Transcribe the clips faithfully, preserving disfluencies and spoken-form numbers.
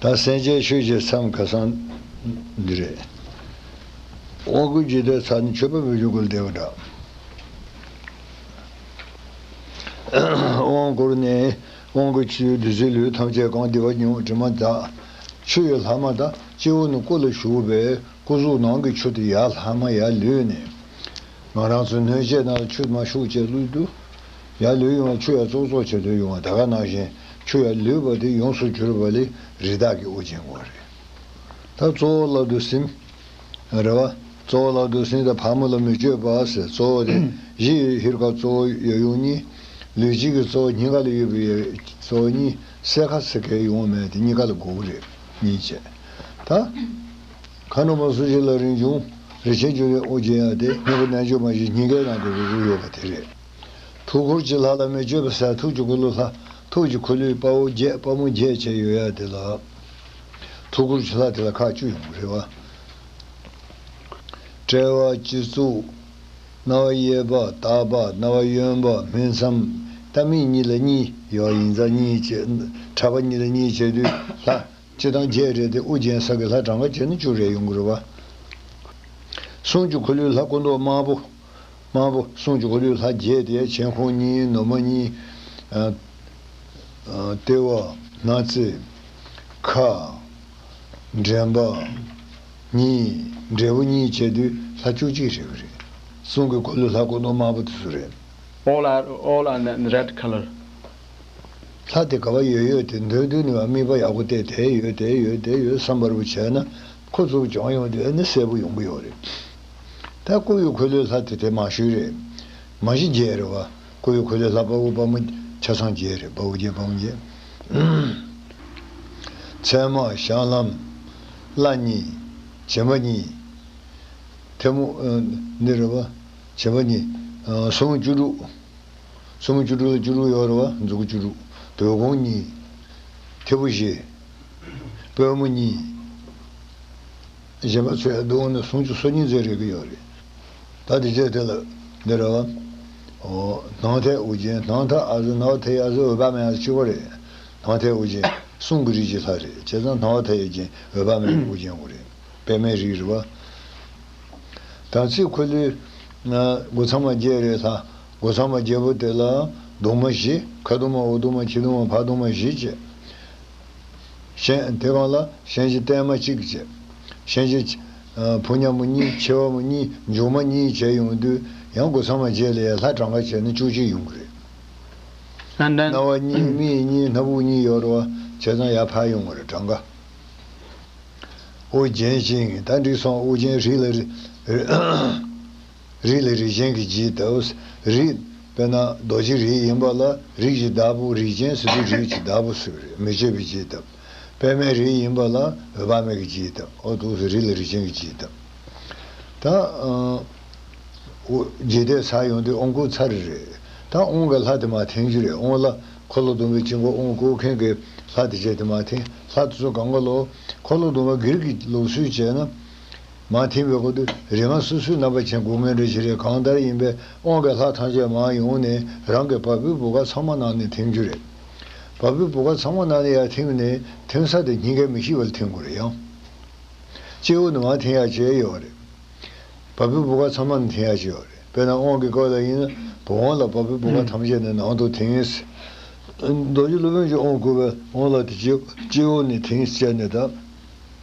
ད་སེམས་ཅན་ཆོས་ཀྱི་མཚམས་ཁ་སང་འདི་རེད། དབང་བསྐུར་ཇི་ལྟར་ཚར་ནས་མཆོད་པ་འབུལ་རྒྱུ་སྐོར་བསྡད་པ་འདྲ། དབང་བསྐུར་ནས་དབང་གི་ཆུས་བདུད་རྩིའི་ལུས་ཐམས་ཅད་གང་། བདེ་བ་མྱོང་དྲི་མ་འདག། ཆུ་ཡི་ལྷག་མ་དང་སྤྱི་བོ་ནི་སྐུ་ལ་ཞུགས་པས་སྐུ་གཟུགས་ནང་གི་ཆུ་དེ་ཡར་ལྷག་མ་ཡར་ལུད་ནས། ང་རང་ཚོ་སྣོད་ཆས་ནང་ལ་ཆུ་མར་ཤུགས་ཆེ་བླུགས་དུས། ཡར་ལུད་ཡོང་བ་ཆུ་ཡར་ཙོག་ཙོག་བྱས་ལུད་ཡོང་བ་ད་ག་ནང་བཞིན་ཆུ་ཡར་ལུད་པ་དེ་ཡོངས་སུ་གྱུར་པ་ལས་རི་དྭགས་ཀྱི་དབུ་ཅན་དགོས་རེད། ད་གཙོ་བོ་བླ་རྡོ་སེམས། རེད་བ། གཙོ་བོ་བླ་རྡོ་སེམས་དང་ཕག་མོ་ལ་མི་བསྐྱོད་པ་ཟེར་གཙོ་བོ་དེ་གཞི་ཡི་ཧིར་ཀ་གཙོ་བོ་ཡབ་ཡུམ་གཉིས། ལུས་སྤྱི་གི་གཙོ་བོ་སྙིང་ག་ལ་ཡོད་པའི་གཙོ་བོ་གཉིས་སེ་ཁ་སེ་ཁའི་ཡོང་མེད་དེ་གཉིས་ཀ་ལ་དགོས་ཀྱི་རེད། གཉིས་བྱས། ད། མཁའ་འགྲོ་མ་སུ་ཞིག་ལ་རིན་འབྱུང་། རིན་ཆེན་འབྱུང་གནས་དབུ་ཅན་ཡང་དེ་སྙིང་པོ་རྣལ་འབྱོར་མ་ཞིག་སྙིང་གའི་ནང་དུ་རུ་རུ་ཡོད་པ་དེ་རེད། ཐུགས་འཁོར་གྱི་ལྷ་ལ་མི་བསྐྱོད་པ་ཟེར་ཐུགས་ཀྱི་འཁོར་ལོ་ལྷ། ཐུགས་ཀྱི་འཁོར་ལོའི་དཔའ་བོ་བརྒྱད་དཔའ་མོ་བརྒྱད་བྱས་ཡོད་ཡ་དེ་ལ། ཐུགས་འཁོར་གྱི་ལྷ་དེ་ལ་ཁག་བཅུ་ཡོང་གི་རེད་བ། དཔྲལ་བ་སྤྱི་གཙུག། རྣ་བ་གཡས་པ། ལྟག་པ། རྣ་བ་གཡོན་པ། སྨིན་མཚམས། ལྟ་མིན་གཉིས་ལ་གཉིས་ཡོད་ཡིན་ཙང་གཉིས་བྱས། ཕྲག་པ་གཉིས་ལ་གཉིས་བྱས་དུས་ལྷ། སྤྱི་དང་བརྒྱད་རེད་དེ་དབུ་ཅན་ས་གི་ལྷ་གྲངས་ཀ་བྱས་ན་བཅུ་རེ་ཡོང་གི་རེད་བ། གསུང་གི་འཁོར་ལོའི་ལྷ་སྐུ་མདོག་དམར་པོ། དམར་པོ་གསུང་གི་འཁོར་ལོའི་ལྷ་བརྒྱད་དེ་མཆན་ཁུང་གཉིས། ནུ་མ་གཉིས། ཨ། ཨ། ལྟེ་བ། སྣ་རྩེ། ཁ། མགྲིན་པ། གཉིས། འབྲས་བུ་གཉིས་བྱས་དུས་ལྷ་བཅུ་གཅིག་རེད་པ་རེད། གསུང་གི་འཁོར་ལོའི་ལྷ་སྐུ་མདོག་དམར་པོ་དེ་ཚོ་རེད། All are, all are in red color. ལྷ་དེ་ག་བ་ཡོད་ཡོད་དེ་འདོད་འདོད་ནས་དམིགས་པ་ཡག་པོ་བལྟས་དེ་ཡོད་དེ་ཡོད་དེ་ཡོད་བསམ་པར་བྱས་ན་ཁོ་ཚོ་བྱུང་ཡོང་དུས་ཨ་ནི་གསལ་པོ་ཡོང་གི་ཡོད་རེད། ད་སྐུ་ཡི་འཁོར་ལོའི་ལྷ་དེ་དེ་མ་ཞུས་རེད། མ་གཞི་བརྒྱད་རེད་བ། སྐུ་ཡི་འཁོར་ལོའི་ལྷ་དཔའ་བོ་དཔའ་མོ་ཆ་ཚང་བརྒྱད་རེད། དཔའ་བོ་བརྒྱད་དཔའ་མོ་བརྒྱད། ཚད་མ། ཞང་ལམ། བླ་གཉིས། བྱེ་མ་གཉིས། ཐལ་མོ། ཨ། འདི་རེད་བ། བྱེ་མ་གཉིས། ཨ། སྲུ་མོ་བཅུ་དྲུག། སྲུ་མོ་བཅུ་དྲུག་ལ་བཅུ་དྲུག་ཡོད་རེད་བ། མཛུ་གུ་བཅུ་དྲུག། དོལ་གོང་གཉིས། ཐེ་བོ་བཞི། པུས་མོ་གཉིས། གཞན་པ་ཚོས་བསྡོམས་ནས་སུམ་ཅུ་སོ་གཉིས་ཙམ་རེད་ཀྱི་ཡོད་རེད། ད་དེ་རྗེས་དེ་ལ་འདི་རེད་བ། ཨོ། སྣང་མཐའི་དབུ་ཅན། སྣང་མཐའ་ཨ་ཟེར། སྣང་མཐའི་ཨ་ཟེར། འོད་དཔག་མེད་ཨ་ཟེར་གཅིག་པ་རེད། སྣང་མཐའི་དབུ་ཅན་གསུང་གི་རིགས་ཀྱི་ལྷ་རེད། བྱས་ཙང་སྣང་བ་མཐའ་ཡས་ཅན་འོད་དཔག་མེད་ཀྱི་དབུ་ཅན་དགོས་རེད། པདྨའི་རིགས་རེད་བ། དམ་ཚིག་འཁོར་ལོའི་སྒོ་ཚང་མ་བརྒྱད་རེད་ལ། སྒོ་ཚང་མ་བརྒྱད་པོ་དེ་ལ་གདུང་མ་བཞི། ཁ་གདུང་མ། འོག་གདུང་མ། ཕྱི་གདུང་མ། ཕར་གདུང་མ་བཞི་བྱས། གཞན་དེ་གང་ལ་གཞན་གྱི་བརྟན་མ་གཅིག་བྱས། གཞན་གྱི་ཕོ་ཉ་མོ་གཉིས། མཆེ་བ་མོ་གཉིས། མཇུག་མ་གཉིས་བྱས་ཡོང་དུས་ཡང་སྒོ་ཚང་མ་བརྒྱད་ལ་ཡང་ལྷ་གྲངས་ཀ་བྱས་ན་བཅུ་གཅིག་ཡོང་གི་རེད། ལྷ་འདྲ། རྣ་བ་གཉིས། མིག་གཉིས། སྣ་བུག་གཉིས་ཡོད་རེད་བ། བྱས་ཙང་ཡར་འཕར་ཡོང་གི་རེད། གྲངས་ཀ། དབུ་རྒྱན་ཅན་གྱི། ད་འགྲིག་སོང་། དབུ་རྒྱན་རིགས་ལ་རིགས། རིགས་ལ་རིགས་ཅན་གྱི་རྗེས་གདབ། རིགས། དཔེར་ན་རྡོ་རྗེ་རིགས་ཡིན་པ་ལ་རིགས་ཀྱི་བདག་པོ། རིགས་ཅན་ཟེར་དུས་རིགས་ཀྱི་བདག་པོ་ཟེར་གྱི་རེད། མི་བསྐྱོད་པའི་རྗེས་གདབ། པདྨའི་རིགས་ཡིན་པ་ལ་འོད་དཔག་མེད་ཀྱི་རྗེས་གདབ། འོ་འདུག་སེ་རིགས་ལ་རིགས་ཅན་གྱི་རྗེས་གདབ། ད། ཨ། འོ། རྗེས་གདབ་ཚར་ཡོང་དུས་དབང་བསྐུར་ཚར་རེད། ད་དབང་གི་ལྷ་དེ་མར་འཐེན་རྒྱུ་རེད། དབང་ལ་འཁོར་ལོ་སྡོམ་པའི་དཀྱིལ་འཁོར་དབང་བསྐུར་མཁན་གྱི་ལྷ་དེ་བྱས་དེ་མར་འཐེན། ལྷ་དེ་ཚོ་གང་ག་ལོ་འཁོར་ལོ་སྡོམ་པ་སྒེར་གྱི་ལུགས་སྲོལ་བྱས་ན། མར་འཐེན་པའི་སྐབས་དུས་རིགས་ལྔ་སོ་སོའི་རྣམ་པ་ཅན་སྒོ་ལྔའི་འདྲ་ཞིག་རེད། གང་ལྟར་ཡིན་པས་དབང་གི་ལྷ་ཐམས་ཅད་མར་ཡོང་ནས་རང་གི་བ་སྤུའི་བུ་ག་ཚང་མ་ནང་ནས་འཐེན་རྒྱུ་རེད། བ་སྤུའི་བུ་ག་ཚང་མ་ནང་ནས་ཡར་འཐེན་ནས་འཐེན་ས་དེ་སྙིང་གའི་མི་ཤིགས་པ་ལ་འཐེན་དགོས་རེད། ཡང་སྤྱི་བོ་ནས་མར་འཐེན་ཡག་བྱས་ཡོད་རེད། བ་སྤུའི་བུ་ག་ཚང་མ་ནས་འཐེན་ཡག་བྱས་ཡོད་རེད། དཔེར་ན་དབང་གི་སྐབས་ལ་ཡིན་ན་བུམ་དབང་ལ་བ་སྤུའི་བུ་ག་ཐམས་ཅད་ནས་ནང་དུ་འཐེན། རྡོ་རྗེ་སློབ་དཔོན་གྱི་དབང་བསྐུར་བའི་དབང་ལ་དེ་སྤྱི་སྤྱི་བོ་ནས་འཐེན་བྱས་ནས་ད།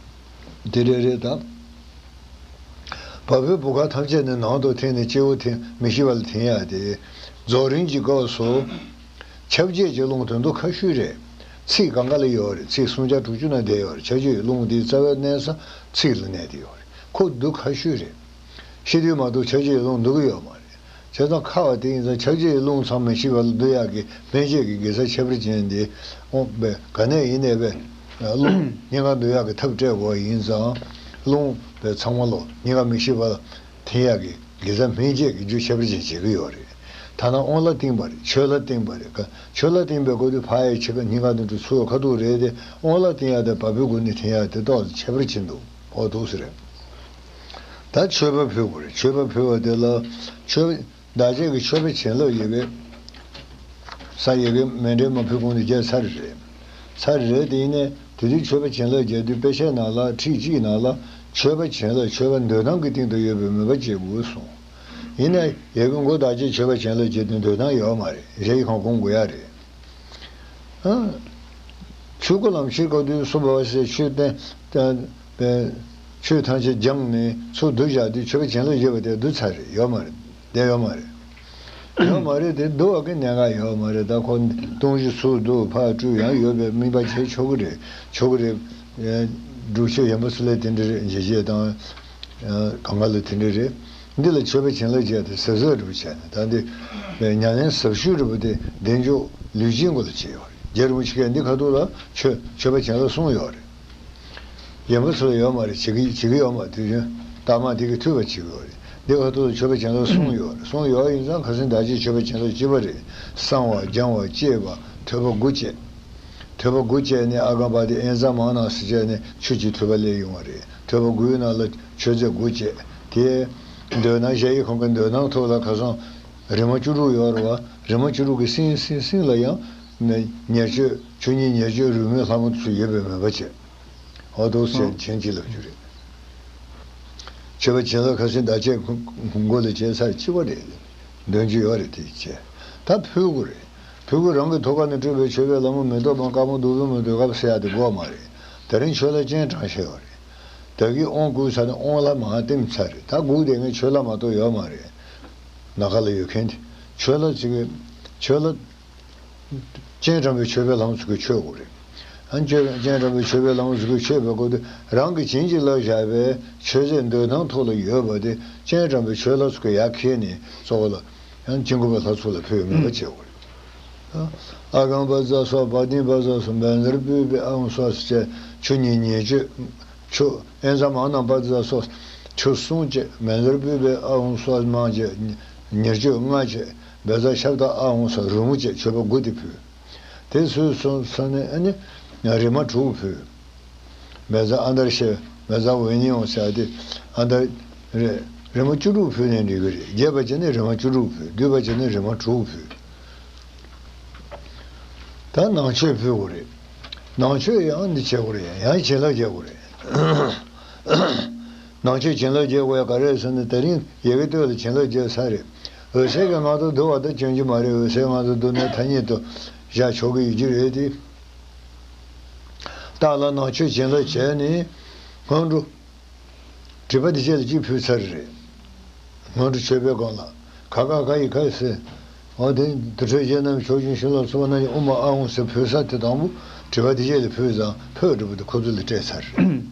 དེ་རེད་རེད་ད། བ་སྤུའི་བུ་ག་ཐམས་ཅད་ནས་ནང་དུ་འཐེན་ནས་སྤྱི་བོ་འཐེན། མི་ཤིགས་པ་ལ་འཐེན་ཡག་དེ། རྫོགས་རིམ་གྱི་སྐབས་སུ། ཁྱབ་བྱེད་ཀྱི་རླུང་དོན་དུ་ཁ་ཤུས་རེད། ཚིགས་གང་ག་ལ་ཡོད་རེད། ཚིགས་སུམ་བརྒྱ་དྲུག་ཅུ་ན་བསྡད་ཡོད་རེད། ཁྱབ་བྱེད་ཀྱི་རླུང་དེའི་རྩ་བའི་གནས་ས་ཚིགས་ལ་གནས་བསྡད་ཡོད་རེད། ཁོ་འདུག་ཁ་ཤུས་རེད། ཤི་དུས་མ་གཏོགས་ཁྱབ་བྱེད་ཀྱི་རླུང་འདུག་གི་ཡོད་མ་རེད། བྱས་ཙང་ཁ་བ་དེ་ཡིན་ཙང་ཁྱབ་བྱེད་ཀྱི་རླུང་ཚང་མི་ཤིགས་པ་ལ་འདུ་ཡག་གི་སྨན་དཔྱད་ཀྱི་དགེ་རྩ་ཁྱད་པར་ཅན་དེ། འོང་བས་ག་ནས་ཡིན་ནས་བས། རླུང་སྙིང་ག་འདུ་ཡག་གི་ཐབས་སྤྲད་དགོས་ཡིན་ཙང་། རླུང་བས་ཚང་མ་ལོ་སྙིང་ག་མི་ཤིགས་པ་ལ་འཐེན་ཡག་གི་དགེ་རྩ་སྨན་དཔྱད་ཀྱི་རྒྱུ་ཁྱད་པར་ཅན་བྱེད་ཀྱི་ཡོད་རེད། ཐ་ན་དབང་ལ་བརྟེན་པ་རེད། ཆོས་ལ་བརྟེན་པ་རེད། ཆོས་ལ་བརྟེན་པའི་སྐབས་དུས་ཕར་ཡ་ཕྱི་ཁ་སྙིང་ག་འདུ་འགྲོ་ཚུར་ཁ་ཐུག་རེད་དེ། དབང་ལ་བརྟེན་ཡག་དེ་བ་སྤུའི་སྒོ་ནས་འཐེན་ཡག་དེ་ཏོག་ཙམ་ཁྱད་པར་ཅན་འདུག་འོ་འདུག་སེ་རེད། ད་མཆོད་པ་ཕུལ་དགོས་རེད། མཆོད་པ་ཕུལ་བ་དེ་ལ་མཆོད། བདག་ཅག་གི་མཆོད་པའི་བྱིན་རླབས་ཡོད་པས། ས་ཡི་གེ་མཎྜལ་མ་ཕུལ་གོང་དུ་རྒྱལ་ཚར་རེད། ཚར་རེད། དེ་ཡིན་ནའི་དེ་དུས་མཆོད་པ་བྱིན་རླབས་རྒྱག་དུས་དཔེ་ཆའི་ནང་ལ་ཁྲིད་གཅིག་ནང་ལ་མཆོད་པ་བྱིན་རླབས་མཆོད་པ་འདོད་སྣང་གི་སྟེང་དུ་ཡོད་པའི་མོས་པ་བྱེད་དགོས་གསུངས། ཡིན་ནའི་ཡ་གི་མགོ་བདག་ཅག་མཆོད་པ་བྱིན་རླབས་བྱེད་དུས་འདོད་སྣང་ཡོད་མ་རེད། གཞལ་ཡས་ཁང་སྒོམ་དགོས་ཡ་རེད། ཨ། ཆོས་སྐུ་ལམ་ཁྱེར་དགོས་དུས་སུ་བ་ཟེར་ཆོས་བསྟན་བསྟན་པའི་ཆོས་ཐམས་ཅད་སྦྱངས་ནས་ཚུར་བསྡུ་བཞག་དུས་མཆོད་པ་བྱིན་རླབས་བརྗོད་པ་དེ་བསྡུ་ཚར་རེད། ཡོད་མ་རེད། བསྡད་ཡོད་མ་རེད། ཡོད་མ་རེད་དེ། བསྡུ་བ་གི་གནད་འགག་ཡོད་མ་རེད། ད་ཁོ་སྟོང་གཞི་ཚུར་བསྡུ་ཕར་སྤྲོད་ཡང་ཡོད་པའི་དམིགས་པ་བྱས་ཆོག་གི་རེད། ཆོག་གི་རེད། ཨེ། སྒྲུབ་མཆོད་ཡན་པོ་སུ་ལས་དེ་འདྲ་རེད། འཇལ་བྱེད་དང་། ཨེ། གང་ག་ལ་དེ་འདྲ་རེད། འདི་ལ་མཆོད་པ་བྱིན་རླབས་བྱས་ཏེ་ཟབ་ཟབ་རུ་བྱས་ནས། ད་འདི་ཉམས་ལེན་ཟབ་ཤོས་རུ་བ་དེ་བདེ་མཆོག་ལུས་ཅན་སྐོར་ལ་བྱས་ཡོད་རེད། རྗེ་རིན་པོ་ཆེ་གིས་འདི་ཁ་ཐུག་ལ་མཆོད་མཆོད་པ་བྱིན་རླབས་གསུངས་ཡོད་རེད། ཡན་པོ་ཚོ་ལ་ཡོད་མ་རེད། བྱེད་ཀྱི་བྱེད་ཀྱི་ཡོད་མ་རེད། དུས་རྒྱུན་རྟགས་མ་དེ་གི་ཐུབ་པ་བྱེད་ཀྱི་ཡོད་རེད། འདི་ཁ་ཐུག་ལ་མཆོད་པ་བྱིན་རླབས་གསུངས་ཡོད་རེད། གསུངས་ཡོད་ཡིན་ཙང་ཁ་སང་ད་ཅི་མཆོད་པ་བྱིན་རླབས་བྱེད་པ་རེད། བསང་བ་སྦྱང་བ་བཅས་པ་ཐོད་པ་དགུ་བཅས། ཐོད་པ་དགུ་བཅས་ནས་ཨ་ག་པ་དེ་ཨེན་ཙ་མང་ནང་སུ་བཅས་ནས་ཆུ་གཅིག་ཐོད་པ་ལས་ཡོང་བ་རེད། ཐོད་པ་དགུའི་ནང་ལ་མཆོད་རྫས་དགུ་བཅས། དེ་འདོད་སྣང་གཞལ་ཡས་ཁང་གི་འདོད་སྣང་ཐོག་ལ་ཁ་སང་རི་མ་བཅུ་དྲུག་ཡོད་རེད་བ། རི་མ་བཅུ་དྲུག་གི་སྲིན་སྲིན་སྲིན་ལ་ཡང་ཉེར་སྤྱོད་ཆོས་ཉིད་ཉེར་སྤྱོད་རོལ་མོའི་ལྷ་མོ་ཚོ་ཡོད་པའི་མོས་པ་བྱས། འོ་དོ་ཟེར་ཨང་། མཆན་གཅིག་ལབ་རྒྱུ་རེད། མཆོད་པ་བྱིན་རླབས་ཁ་སང་ད་ཅི་མགོ་ལ་བྱས་ཚར་གཅིག་པ་རེད། འདོན་རྒྱུ་ཡོད་རེད། དེ་བྱས། ད་ཕུལ་དགོས་རེད། ཕུལ་དགོས། རང་གི་ཐོག་ཁ་ནས་སྤྲུལ་པའི་མཆོད་པའི་ལྷ་མོ་མེ་ཏོག་མ་དཀར་མོ་བདུག་སྤོས་མ་དུས་སྐབས་ཟེར་ཡ་དེ་དགོས་མ་རེད། དེ་རིང་མཆོད་ལྷ་སྤྱན་དྲངས་བཞག་ཡོད་རེད། ད་གིན་དབང་བསྐུར་ཚར་ནས་དབང་ལྷ་མར་བསྟིམས་ཚར་རེད། ད་སྒུག་བསྡད་མཁན་མཆོད་ལྷ་མ་གཏོགས་ཡོད་མ་རེད། ནམ་མཁའ་ལ་ཡོད་མཁན་དེ། མཆོད་ལྷ་ཅིག་གི་མཆོད་ལྷ། སྤྱན་དྲངས་པའི་མཆོད་པའི་ལྷ་མོ་ཚོ་གིས་མཆོད་དགོས་རེད། ཨ། མཆོད། སྤྱན་དྲངས་པའི་མཆོད་པའི་ལྷ་མོ་ཚོ་གིས་མཆོད་པའི་སྐོར་དུ་རང་གིས་བྱིན་གྱིས་བརླབས་བཞག་པའི་མཆོད་རྫས་འདོད་སྣང་ཐོག་ལ་ཡོད་པ་དེ་སྤྱན་དྲངས་པའི་མཆོད་ལྷ་ཚོ་གིས་ཡར་འཁྱེར་ནས་གཙོ་བོ་ལ་ཡང་དཀྱིལ་འཁོར་པའི་ལྷ་ཚོ་ལ་ཕུལ་བའི་མོས་པ་བྱེད་དགོས་རེད། ཨ། ཨ་གམ་པ་ཙ་སོགས་བ་དན་པ་ཙ་སོགས་མེ་ལྷར་སྤོས་པའི་ཨ་ཧུང་སོགས་བཅས་ཆུ་གཉིས་ཉེར་སྤྱོད། ཆུ། ཨེན་ཙ་མང་ནང་པ་ཙ་སོགས་ཆུ་གསུམ་བཅས་མེ་ལྷར་སྤོས་པའི་ཨ་ཧུང་སོགས་མང་བཅས་ཉེར་སྤྱོད་ལྔ་བཅས། བཛྲ་ཤབྡ་ཨ་ཧུང་སོགས་རོལ་མོ་བཅས་མཆོད་པ་དགུ་དེ་ཕུལ། དེ་ཚོའི་སོ་སོ་ནས་ཨ་ནི་རིམ་པ་དྲུག་ཕུལ། བཛྲ་ཨ་དར་ཤ། བཛྲ་འོད་སྙིང་འོང་ཟེར་ཏེ། ཨ་དར། རེད། རིམ་པ་བཅུ་དྲུག་ཕུལ་ནས་འགྲིག་གི་རེད། རྒྱས་པ་བྱས་ན་རིམ་པ་བཅུ་དྲུག་ཕུལ། བསྡུས་པ་བྱས་ན་རིམ་པ་དྲུག་ཕུལ། ད་ནང་མཆོད་ཕུལ་དགོས་རེད། ནང་མཆོད་ཡང་འདི་བྱེད་དགོས་རེད། ཡང་བྱིན་རླབས་རྒྱག་དགོས་རེད། ནང་མཆོད་བྱིན་རླབས་རྒྱག་དགོས་ཡ་ག་རེ་རེད་ཟེར་ན། དེ་རིང་ཡ་གི་སྟོད་ལ་བྱིན་རླབས་རྒྱག་ཚར་རེད། འོད་གསལ་གྱི་ངང་དུ་བསྡུ་བ་དང་འཇོན་རྒྱུ་མ་རེད། འོད་གསལ་ངང་དུ་བསྡུ་ནས་ཐ་སྙད་དུ་བཞག་ཆོག་གི་ཡོད་རྒྱུ་རེད་དེ། བདག་ལ་ནང་མཆོད་བྱིན་རླབས་བྱས་ནས་སྔོན་འགྲོ། དྲི་བ་འདི་བཅས་ལ་གཅིག་ཕུལ་ཚར་རེད། སྔོན་འགྲོ་མཆོད་པའི་སྒང་ལ། ག་ག་ག་ཡི་ག་ཟེར། འོ་དེ་དུར་ཁྲོད་རྗེ་རྣམས་མཆོག་གྱུར་ཤིང་ལ་སོགས་པ་རྣམས་ཀྱི་ཨོཾ་ཨཱཿཧཱུྃ་ཟེར་ཕུལ་ས་དེ་དང་པོ་དྲི་བ་འདི་བཅས་ལ་ཕུལ་ཙང་ཕུད་འགྲོ་བ་དེ་ཁོ་ཚོ་ལ་སྤྲད་ཚར་རེད།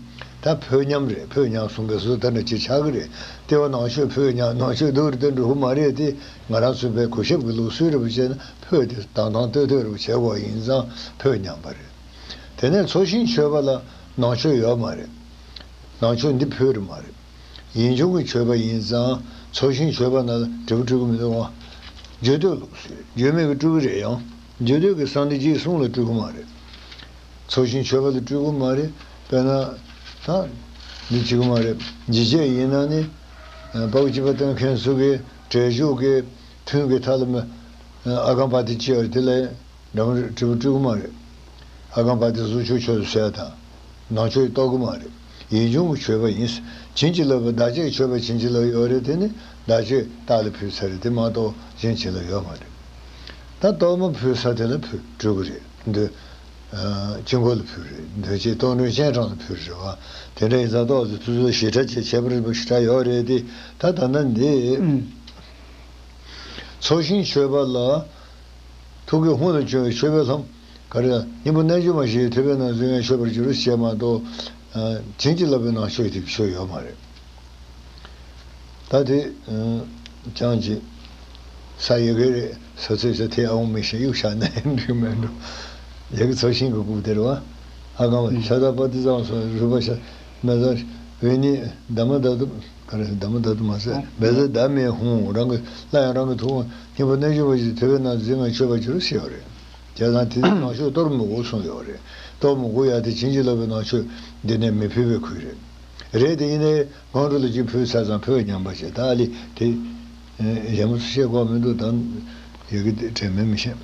ད་ཕུད་མཉམ་རེད། ཕུད་མཉམ་གསུང་མཁན་སུ་ད་འདྲ་ཅིག་ཆགས་ཀྱི་རེད། ལྟེ་བ་ནང་མཆོད་ཕུད་མཉམ། ནང་མཆོད་སྡུག་རུ་བཏོན་འགྲོ་གི་མ་རེད་དེ། ང་རང་ཚོའི་བའི་གུས་ཞབས་ཀྱི་ལུགས་སྲོལ་རེད་པ་བྱས་ན་ཕུད་དེ་དང་དང་ཏོག་ཏོག་རེད་པ་བྱེད་དགོས་ཡིན་ཙང་ཕུད་མཉམ་པ་རེད། དེ་ནས་ཚོགས་ཞིང་མཆོད་པ་ལ་ནང་མཆོད་ཡོད་མ་རེད། ནང་མཆོད་འདི་ཕུལ་རེད་མ་རེད། ཡིད་འབྱུང་གི་མཆོད་པ་ཡིན་ཙང་ཚོགས་ཞིང་མཆོད་པ་ན་འབྲས་བུ་སྤྲུལ་གི་མི་འདུག་བ། རྗེས་ཟློས་ལུགས་སྲོལ། རྗེས་མེད་ཀྱིས་སྤྲུལ་གི་རེད་ཡང་། རྗེས་ཟློས་ཀྱིས་གསང་བདེ་རྗེས་གསུང་ལ་སྤྲུལ་གི་མ་རེད། ཚོགས་ཞིང་མཆོད་པ་ལ་སྤྲུལ་གི་མ་རེད། དཔེར་ན། ད། འདི་བྱེད་གི་མ་རེད། འཇིགས་བྱེད་ཡིན་ན་ནི། དཔའ་བོ་གཅིག་པ་སྟོན་མཁན་ཚོ་གི་བྲལ་བཞུགས་ཀྱི་ཐུན་གྱི་མཐའ་ལ་མ། ཨ་གམ་པ་ཏི་ཅི་ཡོད་རེད། དེ་ལ། འདྲ་མོ་རེད། སྤྲུལ་པ་སྤྲུལ་གི་མ་རེད། ཨ་གམ་པ་ཏི་གཟུགས་ཆོས་ཆོས་སུ་ཟེར་དང་། ནང་མཆོད་གཏོགས་གི་མ་རེད། ཡིད་འབྱུང་གི་མཆོད་པ་ཡིན། བྱིན་གྱིས་བརླབས་པའི་བདག་བསྐྱེད་མཆོད་པ་བྱིན་གྱིས་བརླབས་ཡོད་རེད། དེ་ནི་བདག་བསྐྱེད་བདག་ལ་ཕུལ་ཚར་རེད། དེ་མ་གཏོགས་གཞན་བྱིན་རླབས་ཡོད་མ་རེད། ད་གཏོར་མ་ཕུལ་ས་དེ་ལ་ཕུལ་འགྲོ་གི་རེད་འདོད། ཨ། དཀྱིལ་འཁོར་ལ་ཕུལ་རེད། འདོད་བྱེད་གཏོར་སྣོད་སྤྱན་དྲངས་ལ་ཕུལ་རེད་བ། དེ་འདྲ་ཡིན་ཙང་ཏོག་ཙམ་ཕུལ་ཚུལ་ཞེ་དྲག་བྱས་ཁྱད་པར་རིག་པ་ཞེ་དྲག་ཡོད་རེད་དེ། ད་ད་ལྟ་འདི། ཨུམ། ཚོགས་ཞིང་མཆོད་པ་ལ། ཐུགས་ཀྱི་ཧཱུྃ་ལ་བྱོན་པའི་མཆོད་པའི་ལྷ་མོ། ག་རེ། སྙིང་པོ་རྣལ་འབྱོར་མ་ཞིག་ཐོད་པའི་ནང་འཛུལ་ཡང་མཆོད་པར་འགྱུར་ཞེས་མ་གཏོགས། ཨ། བྱིན་གྱིས་བརླབས་པའི་ནང་མཆོད་དེ་མཆོད་ཡོད་མ་རེད། ད་དེ། ཨ། ཅང་ཅི། ས་ཡི་གེ་རེད། ས་ཚོད་ས་དེ་ཨ་འོང་མི་ཤེས་གཡུག་བཞག་ན་འགྲིག་མེད་འགྲོ། ཡ་གི་ཚོགས་ཞིང་གི་སྐུ་དེར་བ། ཨ་གང་བ་ཤ་ད་པ་ཏི་ཙང་སོགས་རུས་པ་ཤ། མེ་ཟ། འོད་སྙིང་། ད་མ་ད་དུ། ག་རེ། ད་མ་ད་དུ་མ་ཟེར། མེ་ཟ་ད་མེ་ཧུང་རང་གི་སླར་ཡང་རང་གི་ཐུགས་དབང་སྙིང་པོ་རྣལ་འབྱོར་པ་ཞིག་ཐོད་པའི་ནང་འཛུལ་ངང་མཆོད་པར་འགྱུར་ཞེས་པ་རེད། བྱས་ཙང་དེ་ནང་མཆོད་གཏོར་མི་དགོས་གསུངས་ཡོད་རེད། གཏོར་མི་དགོས་ཡ་དེ་བྱིན་གྱིས་བརླབས་པའི་ནང་མཆོད་འདི་ནས་མི་ཕུལ་བའི་ཁུལ་རེད། རེད་དེ་ཡིན་ནའི་སྔོན་འགྲོ་ལ་གཅིག་ཕུལ་ཚར་ཙང་ཕུལ་བ་ཉམས་པ་བྱས། ད་ཨ་ལི་དེ། ཨེ། གཞན་པ་ཚོ་བཤད་དགོས་མི་འདུག་ད་ཡ་གི་དེ་དྲན་མེད་མི་ཤེས།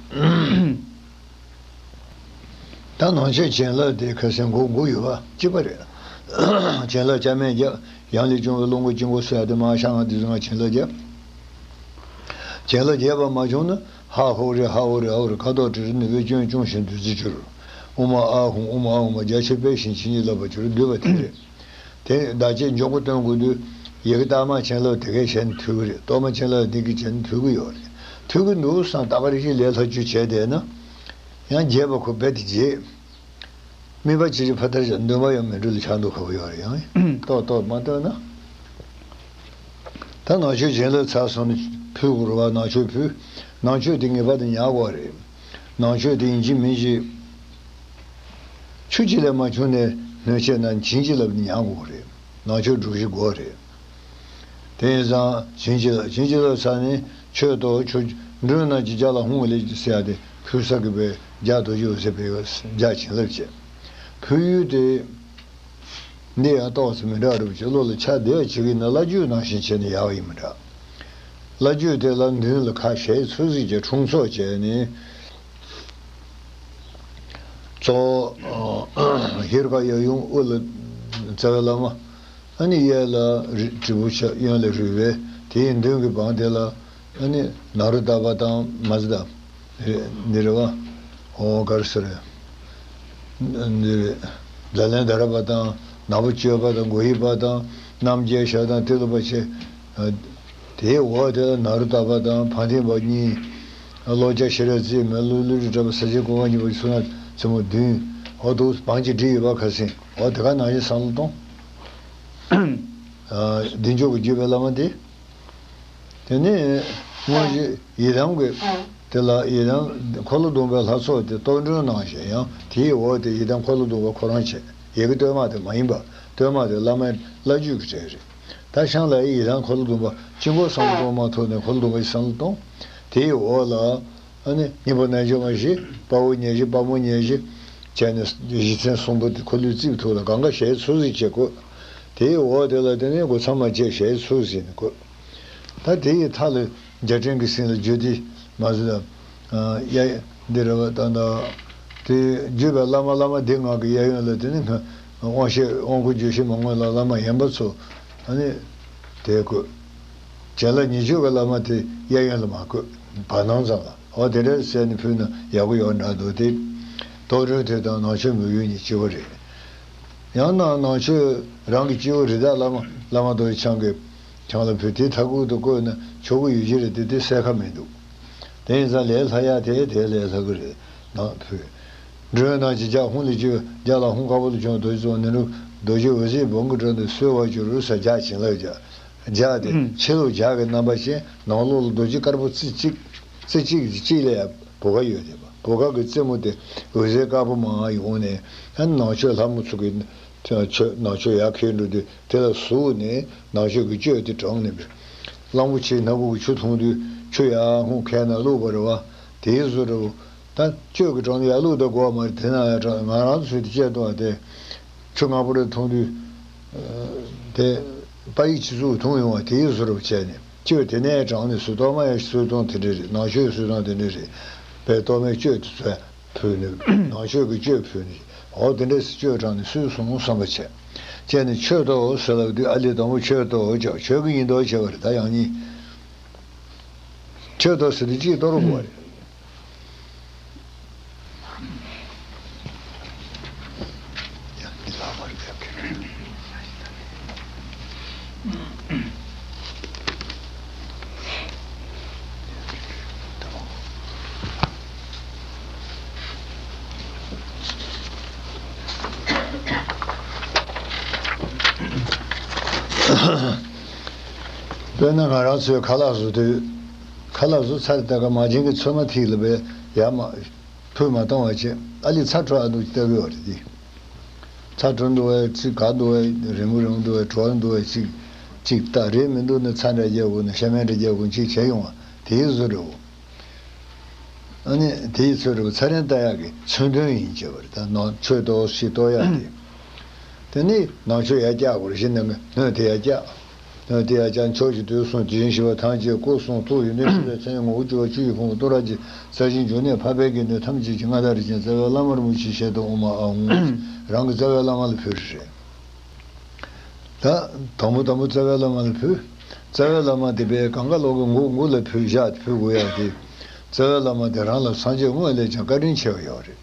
ད་ནང་ཆོས་བྱིན་རླབས་དེ་ཁ་སང་མགོ་མགོ་ཡོད་པ་གཅིག་པ་རེད། བྱིན་རླབས་སྐྱབས་མེད་རྒྱབ། ཡང་ལས་བྱུང་བའི་བློ་མགོ་དཀྱིལ་འཁོར་ཟེར་ཡ་དེ་མ་ཤ་ང་དེ་ཚོ་ང་བྱིན་རླབས་རྒྱབ། བྱིན་རླབས་རྒྱས་པ་མ་བྱུང་ན། ཧ་ཧོ་རེ་ཧ་ཧོ་རེ་ཧ་ཧོ་རེ། ཁ་དོག་དྲི་རོ་ནུས་པའི་སྐྱོན་སྐྱོང་ཞིང་བདུད་རྩི་གྱུར། ཨུ་མ་ཨ་ཧུམ་ཨུ་མ་ཨ་ཧུམ། རྒྱ་ཆེར་སྤེལ་ཞིང་བྱིན་གྱིས་བརླབ་པར་གྱུར། བསྡུས་པ་དེ་རེད། དེ་བདག་གཅེས་མགྱོགས་པོ་སྟོན་དགོས་དུས། ཡི་གེ་ལྟག་མ་བྱིན་རླབས་དེ་གས་བྱས་ནས་ཐུབ་ཀྱི་རེད། གཏོར་མ་བྱིན་རླབས་དེ་གས་བྱས་ནས་ཐུབ་ཀྱི་ཡོད་རེད། ཐུབ་ཀྱི་འདུག་བསམ་ད་ག་རེ་ཞིག་ལས་སླ་བཅོས་བྱས་བསྡད་ན། ཡང་རྒྱས་པ་ཁོ་རྦད་དེ་རྒྱས། དམིགས་པ་ཇི་བཞིན་ཕ་མཐར་བཞག། འདུན་པ་ཡང་མི་འགྲུབ་ལ་ཆགས་འདུག་ཁ་པོ་ཡོད་རེད། ཡང་ཏོག་ཏོག་མ་བཏོན་ན། ད་ནང་ཆོས་བྱིན་རླབས་ཚར་སོང་ནས་ཕུལ་དགོས་རེད་བ། ནང་ཆོས་ཕུལ། ནང་ཆོས་དེ་ངེས་པར་དུ་ཉར་དགོས་རེད། ནང་ཆོས་དེ་ཡིན་གཅིག་མིན་གཅིག་ཆུ་གཅིག་ལས་མ་བྱུང་ནས་སྣོད་ཆས་ན་བྱིན་གྱིས་བརླབས་ནས་ཉར་དགོས་རེད། ནང་ཆོས་སྒྲོག་གཞི་དགོས་རེད། དེ་ཡིན་ཙང་བྱིན་གྱིས་བརླབས། བྱིན་གྱིས་བརླབས་ཚར་ནས་མཆོད་དོ། མཆོད། མགྲོན་རྣམས་ཀྱིས་ཕྱག་ལ་ཧཱུྃ་ལེགས་ཟེར་ཡ་དེ་ཕུལ་ས་གི་པའི་རྒྱ་རྡོ་རྗེ་འོད་ཟེར་པའི་རྒྱ་བྱིན་རླབས་བྱས། ཕུལ་ཡུལ་དེ། འདི་ཡང་ཏོག་ཙམ་མི་འདྲ་རུ་བྱེད། བློ་ལ་ཆ་བདེ་བ་བྱེད་ཀྱི་ན་བླ་བརྒྱུད་ནང་བཞིན་བྱས་ནས་ཡག་ཡིན་མི་འདྲ། བླ་བརྒྱུད་དེ་ལ་མདུན་ལ་ཁ་ཞལ་ཚུར་གཟིགས་ཀྱི་འཁྲུངས་ཚོགས་བྱས་ནས། གཙོ་བོ་ཧེ་རུ་ཀ་ཡབ་ཡུམ་དབུ་ལ་རྩ་བའི་བླ་མ། ཨ་ནི་གཡས་ལ་རི་དྲིལ་བུ་ཆགས། གཡོན་ལ་རུས་སྦལ། དེའི་མདུན་གྱི་བང་དེ་ལ་ཨ་ནི་ནཱ་རོ་ཏ་པ་དང་མ་ཛི་ཏ། རེད། འདི་རེད་བ། ཨོ་ག་རེ་ཟེར། འདི་རེད། ཛཱ་ལན་དྷ་ར་པ་དང་ནག་པོ་སྤྱོད་པ་དང་གོ་ཧི་པ་དང་རྣམ་རྒྱལ་ཞབས་དང་ཏི་ལོ་པ་ཆེ། དེའི་འོག་དེ་ལ་ནཱ་རོ་ཏ་པ་དང་ཕ་མཐིང་པ་གཉིས། ཀློ་ཆ་ཤེས་རབ་རྩིས་མེད། ཀླུ་ཀླུ་སྒྲུབ་གྲགས་པ། ས་སྐྱ་གོང་མ་གཉིས་པ། བསོད་ནམས་རྩེ་མོ་བདུན། འོ་འདུག་བང་གཅིག་བསྒྲིགས་ཡོད་པ་ཁ་སང་། འོ་དེ་ག་ནང་བཞིན་བསམ་བློ་གཏོང་། ཨ། བདེ་མཆོག་གི་བརྒྱུད་པའི་བླ་མ་དེ། དེ་ནས་དངོས་གཞི་ཡི་དམ་གྱི་དེ་ལ་ཡི་དམ་འཁོར་ལོ་སྡོམ་པའི་ལྷ་ཚོགས་དེ་གཏོར་མགྲོན་གནང་ཞིང་། ཡང་དེའི་འོག་དེ་ཡི་དམ་འཁོར་ལོ་སྡོམ་པ་ཁོ་རང་བྱས། ཡི་གེ་གཏོར་མ་དེ་མ་ཡིན་པ། གཏོར་མ་དེ་བླ་མའི་བླ་བརྒྱུད་ཀྱི་གྲས་རེད། ད་ཤང་ལ་ཡི་དམ་འཁོར་ལོ་སྡོམ་པ་དཀྱིལ་འཁོར་བསམ་བློ་གཏོང་མ་ཐུབ་ནས་འཁོར་ལོ་སྡོམ་པ་ཡི་བསམ་བློ་གཏོང་། དེའི་འོག་ལ། ཨ་ནི་སྙིང་པོ་རྣལ་འབྱོར་མ་བཞི། དཔའ་བོ་ཉེར་བཞི། དཔའ་མོ་ཉེར་བཞི་བྱས་ནས་རྗེ་བཙུན་གསུམ་པོ་དེ་འཁོར་ལོའི་རྩིབས་ཐོག་ལ་གང་ག་ཞལ་ཚུར་གཟིགས་བྱེད་དགོས། དེའི་འོག་དེ་ལ་དེ་ནས་སྒོ་མཚམས་མ་བཅད་ཞལ་ཚུར་གཟིགས་ནས་དགོས། ད་དེ་ཡི་མཐའ་ལ་རྒྱ་ཕྲན་གྱི་སྲིད་ལ་བརྒྱུད་དེ་མ་ཟེར་ན། ཡ། འདི་རེད་བ། ད་ད་དེ་བརྒྱུད་པའི་བླ་མ་བླ་མ་སྡེ་ལྔ་གི་གཡས་གཡོན་ལ་དེ་ནི་དབང་ཤེས་དབང་བསྐུར་བརྗོད་བྱེད་མ་དངོས་ལ་བླ་མ་ཡན་པ་ཚོ། ཨ་ནི་དེ་དགོས། བྱིན་རླབས་ཉེར་སྤྱོད་ཀྱི་བླ་མ་དེ་གཡས་གཡོན་ལ་མ་བཀོད། བར་སྣང་ཙམ་ལ། འོ་དེ་འདྲ་བྱས་ནས་ཕུལ་ན་ཡག་པོ་ཡོད་འདྲ་འདུག་སྟེ། གཏོར་མགྲོན་དེ་དང་ནང་ཆོས་མོས་གུས་གཉིས་གཅིག་པ་རེད། ཡང་ན་ནང་ཆོས་རང་གི་སྐྱེས་བུ་རི་དྭགས་བླ་མ་བླ་མ་རྡོ་རྗེ་འཆང་གི་འཆང་ལ་ཕུལ་དེ་མཐའ་འཁོར་དུ་བཀོད་ན་ཆོག་གི་ཡོད་ཀྱི་རེད་དེ། དེ་གསལ་ཁ་མི་འདུག་དེ་ཡིན་ཙང་ལས་སླ་ཡག་དེ་དེ་ལས་སླ་གི་རེད། ནང་ཕུལ། མགྲོན་རྣམས་ཀྱིས་ཕྱག་ཧཱུྃ་ལས་བརྒྱུད། ཕྱག་ལ་ཧཱུྃ་དཀར་པོ་ལས་བྱུང་བའི་རྡོ་རྗེ་གཙོ་བོ་ནི་རུ་རྡོ་རྗེ་འོད་ཟེར་བོང་གི་དྲུང་དུ་གསོལ་བར་གྱུར་ཟེར་རྒྱ་བྱིན་རླབས་རྒྱ། རྒྱ་དེ་ཕྱི་ལོགས་རྒྱ་གི་རྣམ་པ་ཅན། ནང་ལོགས་ལ་རྡོ་རྗེ་དཀར་པོ་རྩེ་གཅིག་རྩེ་གཅིག་གཅིག་ལ་བུ་ག་ཡོད་དེ། བུ་ག་གི་རྩེ་མོ་དེ་འོད་ཟེར་དཀར་པོ་མར་ཡོང་ནས། ཨ་ནི་ནང་ཆོས་ལྷ་མོ་ཚོ་གི་ཆོས་ནང་ཆོས་ཡར་འཁྱེར་འགྲོ་དུས་དེ་ལ་ཟུག་ནས་ནང་ཆོས་ཀྱི་གཅོད་དེ་དྲངས་ནས་པས། གླང་པོ་ཆེའི་སྣ་ཁུག་གི་ཆུ་འཐུང་དུས་ཆུ་ཡར་ཧུང་ཁད་ན་བླུགས་པ་རེད་བ། དེའི་བཟོ་འདྲ་བོ། ད་གཅོད་ཀྱི་གྲངས་ནི་ཡར་བླུགས་ད་དགོས་མ་རེད། དེ་ན་ཡར་གྲངས་ང་རང་ཚོས་དེ་བཅད་གཏོང་བ་དེ། ཆུ་སྔ་པོ་རེ་འཐུང་དུས། དེ་པ་ཡིག་ཆུ་ཚུགས་འཐུང་ཡོང་བ་དེའི་བཟོ་འདྲ་བོ་བྱས་ནས་གཅོད་དེ་ནས་གྲངས་ནི་སུ་གཏོར་མ་ཡར་སུས་གཏོང་དེ་འདྲ་རེད། ནང་ཆོས་སུས་གཏོང་དེ་འདྲ་རེད། པས་གཏོར་མའི་གཅོད་དེ་ཚོས་ཕུལ་ནས་ནང་ཆོས་ཀྱི་གཅོད་ཕུལ་ནས། འོ་དེ་འདྲ་སུ་གཅོད་གྲངས་ནི་སུས་སོང་བསམ་པ་བྱས། བྱས་ནས་མཆོད་དོ་ཟེར་ལབ་དུས་ཨ་ལི་དང་པོ་མཆོད་དོ་བྱ། མཆོད་ཀྱི་ཡིན་མདོག་བྱས་པ་རེད། ད་ཡང་ཉིད། མཆོད་དོ་ཟེར་དུས་གཅིག་གཏོར་དགོས་པ་རེད། དཔེར་ན་ང་རང་ཚོའི་ཁ་ལག་བཟོ་དུས། ཁ་ལག་བཟོ་ཚར་ད་ག་མ་བྱན་གྱི་ཚོད་མ་ཐིག་ལ་བས་ཡར་མ་ཕུད་མ་བཏང་བ་བྱས། ཨ་ལི་ཚྭ་བྲོ་ཨ་འདུག་ལྟ་གི་ཡོད་རེད་དེ། ཚྭ་བྲོ་འདུག་བས་ཅིག་ག་འདུག་བས་རིང་པོ་རིང་པོ་འདུག་བས་བྲོ་འདུག་བས་ཅིག་ཅིག་ལྟ། རེད་མི་འདུག་ན་ཚྭ་འདྲ་རྒྱག་དགོས་ན་ཤ་མེད་འདྲ་རྒྱག་དགོས་ཅིག་བྱས་ཡོང་བ་དེའི་བཟོ་འདྲ་བོ། ཨ་ནི་དེའི་ཚོད་འདྲ་བོ་ཚྭ་རན་ལྟ་ཡག་གི་མཚོན་དོན་ཡིན་བྱས་པ་རེད། ད་ནང་མཆོད་གཏོར་ཞིག་གཏོར་ཡག་དེ། དེ་ནི་ནང་མཆོད་ཡར་བཀྱག་དགོས་རེད། གཞི་ནས་སྣོད་དེ་ཡར་བཀྱག་དེ་ཡང་ཀྱང་ཕྱོགས་བཅུ་དུས་གསུམ་དེ་བཞིན་གཤེགས་པ་ཐམས་ཅད་སྐུ་གསུང་ཐུགས་ཡོན་ཏན་ཕྲིན་ལས་མཚན་ཉིད་ངོ་བོ་བཅུ་པ་ཆོས་ཀྱི་ཕུང་པོ་ཏུ་ར་གྱི་རྩ་བཞིན་འབྱུང་གནས་འཕགས་པའི་དགེ་འདུན་ཐམས་ཅད་ཀྱི་མངའ་བདག་རིན་ཆེན་རྩ་བའི་བླ་མ་རིན་པོ་ཆེའི་ཞལ་དུ་ཨོཾ་ཨཱཿཧཱུྃ། རང་གི་རྩ་བའི་བླ་མ་ལ་ཕུལ་རེད། ད་དང་པོ་དང་པོ་རྩ་བའི་བླ་མ་ལ་ཕུལ། རྩ་བའི་བླ་མ་དེ་པས་གང་ག་ལོག་གི་མགོ་མགོ་ལ་ཕུལ་བཞག་ཕུལ་དགོས་ཡ་དེ། རྩ་བའི་བླ་མ་དེ་རང་ལ་སངས་རྒྱས་དངོས་ལས་ཀྱང་བཀའ་དྲིན་ཆེ་བ་ཡོད་རེད།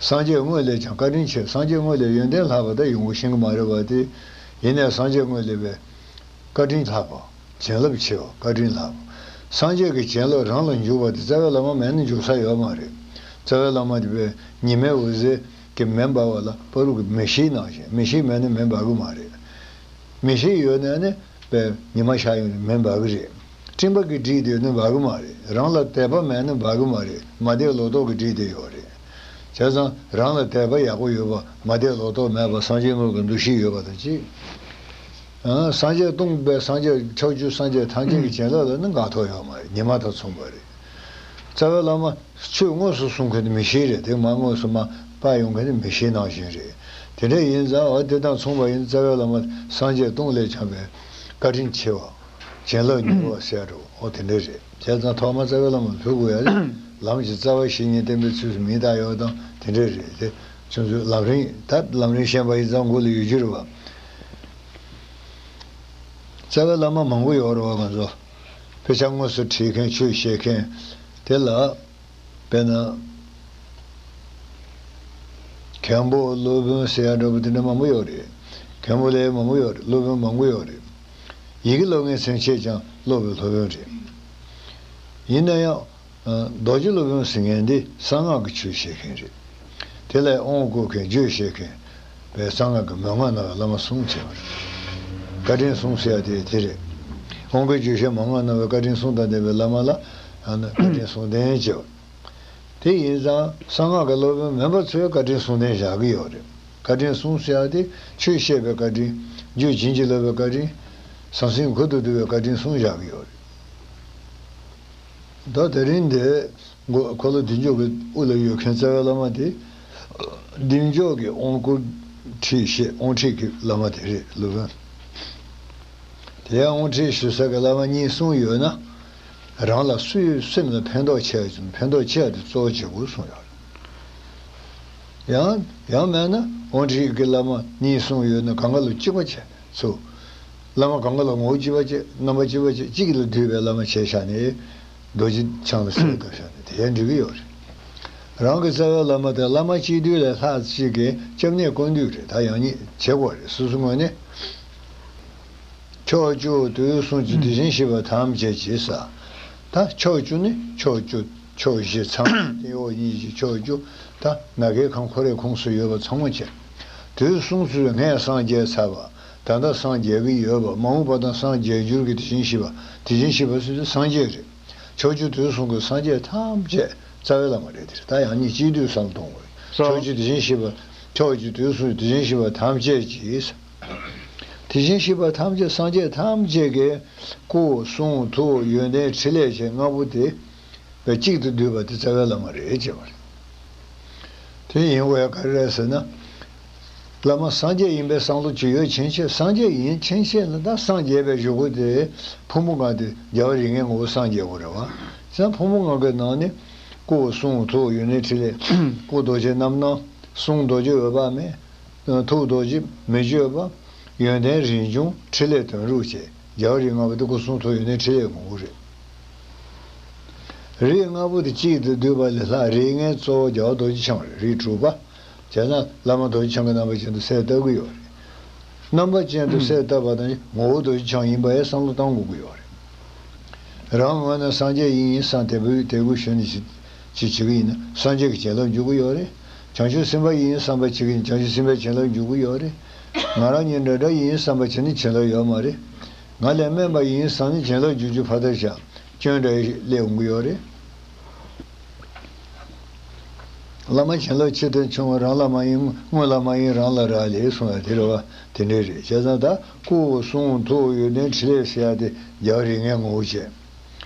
སངས་རྒྱས་དངོས་ལས་ཀྱང་བཀའ་དྲིན་ཆེ། སངས་རྒྱས་དངོས་ལས་ཡོན་ཏན་ལྷག་པ་ད་ཡོང་གི་ཤེས་ཀྱི་མ་རེད་བ་དེ། ཡིན་ནའི་སངས་རྒྱས་དངོས་ལས་པས་བཀའ་དྲིན་ལྷག་པ། བྱིན་རླབས་ཆེ་བ། བཀའ་དྲིན་ལྷག་པ། སངས་རྒྱས་ཀྱི་བྱིན་རླབས་རང་ལ་འཇུག་པ་དེ་རྩ་བའི་བླ་མ་མེད་ན་འཇུག་ས་ཡོད་མ་རེད། རྩ་བའི་བླ་མ་དེ་པས་ཉི་མའི་འོད་ཟེར་གྱི་མེ་འབར་བ་ལ་བར་དུ་གི་མེ་ཤེལ་ནང་བཞིན། མེ་ཤེལ་མེད་ན་མེ་འབར་གི་མ་རེད། མེ་ཤེལ་ཡོད་ན་ནི་པས་ཉི་མ་ཤར་ཡོང་ནས་མེ་འབར་གི་རེད། སྤྲིན་པ་གི་དྲིས་དེ་ནི་འབར་གི་མ་རེད། རང་ལ་དད་པ་མེད་ན་འབར་གི་མ་རེད། མ་དད་ལོག་རྟོག་གི་དྲིས་དེ་ཡོད་རེད། བྱས་ཙང་རང་ལ་དད་པ་ཡག་པོ་ཡོད་པ། མ་དད་ལོག་རྟོག་མེད་པ། སངས་རྒྱས་དངོས་ཀྱི་འདུ་ཤེས་ཡོད་པ་དང་གཅིག་ཨ། སངས་རྒྱས་སྟོང་པའི་སངས་རྒྱས་ཕྱོགས་བཅུའི་སངས་རྒྱས་ཐམས་ཅད་ཀྱི་བྱིན་རླབས་ལ་ནི་འགག་ཐོག་ཡོད་མ་རེད། ཉི་མ་དང་མཚུངས་པ་རེད། རྩ་བའི་བླ་མ་ཆོས་དངོས་སུ་གསུང་མཁན་དེ་མེ་ཤེལ་རེད། དེ་མ་དངོས་སུ་མ་སྤར་ཡོང་མཁན་དེ་མེ་ཤེལ་ནང་བཞིན་རེད། དེ་འདྲ་ཡིན་ཙང་འོ་དེ་དང་མཚུངས་པ་ཡིན། རྩ་བའི་བླ་མ་སངས་རྒྱས་སྟོང་ལས་ཀྱང་བའི་བཀའ་དྲིན་ཆེ་བ། བྱིན་རླབས་མྱུར་བ་ཟེར་རོ། འོ་དེ་འདྲ་རེད། བྱས་ཙང་ཐོག་མར་རྩ་བའི་བླ་མ་ཕུལ་དགོས་ཡ་ལ། ལམ་གྱི་རྩ་བ་བཤེས་གཉེན་བསྟེན་པའི་ཚུལ་སུ་མིང་བཏགས་ཡོད་དང་དེ་འདྲ་རེད་དེ། ཁྱོད་ཚོས་ལམ་རིམ་ད་ལམ་རིམ་ཤེས་པ་ཡིན་ཙང་མགོ་ལ་ཡོད་རྒྱུ་རེད་བ། རྩ་བའི་བླ་མ་མང་པོ་ཡོད་རེད་བ། ང་ཚོ་དཔེ་ཆ་དངོས་སུ་ཁྲིད་མཁན་ཆོས་བཤད་མཁན་དེ་ལ། དཔེར་ན། མཁན་པོ་སློབ་དཔོན་ཟེར་ཡ་འདྲ་པོ་དེ་འདྲ་མང་པོ་ཡོད་རེད། མཁན་པོ་ལས་མང་པོ་ཡོད་རེད། སློབ་དཔོན་མང་པོ་ཡོད་རེད། ཡི་གེ་སློབ་མཁན་སེམས་ཅན་ཀྱང་སློབ་པའི་སློབ་དཔོན་རེད། ཡིན་ན་ཡང་། རྡོ་རྗེ་སློབ་དཔོན་ཟེར་མཁན་འདི་གསང་སྔགས་ཀྱི་ཆོས་བཤད་མཁན་རེད། དེ་ལས་དབང་བསྐུར་མཁན་རྒྱུད་བཤད་མཁན། པའི་གསང་སྔགས་ཀྱི་མན་ངག་སྨྲ་བའི་བླ་མ་གསུམ་བྱས་པ་རེད། བཀའ་དྲིན་གསུམ་ཟེར་ཡ་དེ་དེ་རེད། དབང་བསྐུར་རྒྱུད་བཤད་མན་ངག་སྨྲ་བའི་བཀའ་དྲིན་གསུམ་དང་ལྡན་པའི་བླ་མ་ལ་ཡང་ན་བཀའ་དྲིན་གསུམ་ལྡན་བྱས་པ། དེ་ཡིན་ཙང་གསང་སྔགས་ཀྱི་སློབ་དཔོན་མིན་པ་ཚོས་བཀའ་དྲིན་གསུམ་ལྡན་བཞག་གི་ཡོད་རེད། བཀའ་དྲིན་གསུམ་ཟེར་ཡ་དེ་ཆོས་བཤད་པའི་བཀའ་དྲིན། རྒྱུད་བྱིན་གྱིས་རློབ་པའི་བཀའ་དྲིན། ཟང་ཟིང་གུ་དང་བསྡུ་བའི་བཀའ་དྲིན་གསུམ་བཞག་གི་ཡོད་རེད། ད་དེ་རིང་འདི་མགོ་འཁོར་ལོ་བདེ་མཆོག་གི་དབུ་ལ་ཡོད་མཁན་རྩ་བའི་བླ་མ་དེ། བདེ་མཆོག་གི་དབང་བསྐུར་ཁྲིད་བཤད་དབང་ཁྲིད་ཀྱི་བླ་མ་དེ་རེད། སློབ་དཔོན། དེ་ཡང་དབང་ཁྲིད་ཞུ་ས་གི་བླ་མ་གཉིས་གསུམ་ཡོད་ན། རང་ལ་སུའི་སེམས་ལ་ཕན་ཐོགས་ཆེ་བ་ཕན་ཐོགས་ཆེ་བ་དེ་གཙོ་བོ་བྱེད་དགོས་གསུངས་ཡོད་རེད། ཡང་ཡང་མེད་ན་དབང་ཁྲིད་ཀྱི་བླ་མ་གཉིས་གསུམ་ཡོད་ན་གང་ག་ལ་གཅིག་པ་བྱས། ཚུར། བླ་མ་གང་ག་ལ་ངོ་བོ་གཅིག་པ་བྱས། རྣམ་པ་གཅིག་པ་བྱས། གཅིག་ལ་འདུས་པའི་བླ་མ་བྱས་བཞག་ནས། རྡོ་རྗེ་འཆང་ལ་གསོལ་བཏབ་བཞག་ནས་དེ་ཡང་འགྲིག་གི་ཡོད་རེད། རང་གི་རྩ་བའི་བླ་མ་དེ་བླ་མ་གཅིག་བསྡུས་ལས་ལྷག་ཅིག་གི་སྐྱབས་གནས་སྐུ་མདུན་རེད། ད་ཡང་སྙིང་བྱེད་དགོས་རེད། སོ་སོའི་ངོས་ནས། ཕྱོགས་བཅུ་དུས་གསུམ་གྱི་དེ་བཞིན་གཤེགས་པ་ཐམས་ཅད་ཀྱིས། ད་ཕྱོགས་བཅུ་ནི་ཕྱོགས་བཅུ། ཕྱོགས་བཞི་ཚངས་པའི་སྟེང་འོག་གཉིས་ཀྱི་ཕྱོགས་བཅུ། ད་ནམ་མཁའི་ཁམས་ཁོ་རའི་ཁོངས་སུ་ཡོད་པ་ཚང་མ་བྱས། དུས་གསུམ་དུ་སྔས་སངས་རྒྱས་ཚར་བ། ད་ལྟ་སངས་རྒྱས་ཀྱི་ཡོད་པ། མ་འོངས་པ་དང་སངས་རྒྱས་འགྱུར་གྱི་དེ་བཞིན་གཤེགས་པ། དེ་བཞིན་གཤེགས་པ་ཟེར་དུས་སངས་རྒྱས་རེད། ཕྱོགས་བཅུ་དུས་གསུམ་གྱི་སངས་རྒྱས་ཐམས་ཅད་རྩ་བའི་བླ་མ་རེད། དེ་རེད། ད་ཡང་སྙིང་གཅིག་བསྡུས་བསམ་གཏོང་དགོས། ཕྱོགས་བཅུ་དེ་བཞིན་གཤེགས་པ། ཕྱོགས་བཅུ་དུས་གསུམ་དེ་བཞིན་གཤེགས་པ་ཐམས་ཅད་ཀྱིས། དེ་བཞིན་གཤེགས་པ་ཐམས་ཅད་སངས་རྒྱས་ཐམས་ཅད་ཀྱི་སྐུ་གསུང་ཐུགས་ཡོན་ཏན་ཕྲིན་ལས་བྱེད་ལྔ་པོ་དེ་བས་གཅིག་ཏུ་བསྡུས་པ་དེ་རྩ་བའི་བླ་མ་རེད་ཅེས་པ་རེད། དེ་ཡིན་དགོས་ཡ་ག་རེ་རེད་ཟེར་ན། བླ་མ་སངས་རྒྱས་ཡིན་པའི་བསམ་བློ་ཅིག་ཡོད་ཕྱིན་ཆད། སངས་རྒྱས་ཡིན་ཕྱིན་ཆད་ལ་ད་སངས་རྒྱས་པའི་གཞུག་གུ་དེ་ཕུང་པོ་ལྔ་དེ་རྒྱལ་བ་རིགས་ལྔའི་ངོ་བོ་སངས་རྒྱས་དགོས་རེད་བ། བྱས་ཙང་ཕུང་པོ་ལྔ་གི་ནང་ནས་སྐུ་གསུང་ཐུགས་ཡོན་ཏན་ཕྲིན་ལས། སྐུ་རྡོ་རྗེ་རྣམ་སྣང་། གསུང་རྡོ་རྗེ་འོད་དཔག་མེད། ཐུགས་རྡོ་རྗེ་མི་བསྐྱོད་པ། ཡོན་ཏན་རིན་འབྱུང་། ཕྲིན་ལས་དོན་གྲུབ་བཅས། རྒྱལ་བ་རིགས་ལྔ་པོ་དེ་སྐུ་གསུང་ཐུགས་ཡོན་ཏན་ཕྲིན་ལས་ངོ་བོ་རེད། རིགས་ལྔ་པོ་དེ་གཅིག་ཏུ་བསྡུས་པ་ལས་ལྷག་རིགས་ལྔའི་གཙོ་བོ་རྒྱལ་བ་རྡོ་རྗེ་འཆང་རེད། རིགས་དྲུག་པ། བྱས་ཙང་བླ་མ་རྡོ་རྗེ་འཆང་གི་རྣམ་པ་ཅན་དུ་གསལ་བཏབ་ཀྱི་ཡོད་རེད། རྣམ་པ་ཅན་དུ་གསལ་བཏབ་པ་དང་ངོ་བོ་རྡོ་རྗེ་འཆང་ཡིན་པ་ཡང་བསམ་བློ་གཏང་དགོས་ཀྱི་ཡོད་རེད། རང་ངོས་ནས་སངས་རྒྱས་ཡིན་ཡིན་བསམ་དལ་བུ་དལ་བུ་ཞུ་ནས་ཅི་ཅི་བྱེད་ཀྱི་ཡིན་ན་སངས་རྒྱས་ཀྱི་བྱིན་རླབས་འཇུག་གི་ཡོད་རེད། བྱང་ཆུབ་སེམས་དཔའ་ཡིན་ཡིན་བསམ་པ་བྱེད་ཀྱི་ཡིན་བྱང་ཆུབ་སེམས་དཔའི་བྱིན་རླབས་འཇུག་གི་ཡོད་རེད། ང་རང་ཉིད་འདྲ་འདྲ་ཡིན་ཡིན་བསམ་པ་བྱེད་ན་བྱིན་རླབས་ཡོད་མ་རེད། ང་ལས་དམན་པ་ཡིན་བསམ་ན་བྱིན་རླབས་འཇུག་རྒྱུ་ཕར་ལྟ་བཞག་སྐྱོན་འདྲ་སླེབས་འོང་གི་ཡོད་རེད། བླ་མ་བྱིན་རླབས་ཆེ་དང་ཆུང་བ་རང་བླ་མ་ཡིན་དངོས་བླ་མ་ཡིན་རང་ལ་རག་ལས་གསུང་ཡ་དེ་རེད་བ། དེ་འདྲ་རེད། བྱས་ཙང་ད་སྐུ་གསུང་ཐུགས་ཡོན་ཏན་ཕྲིན་ལས་ཟེར་ཡ་དེ་རྒྱལ་བ་རིགས་ལྔའི་ངོ་བོ་བྱས།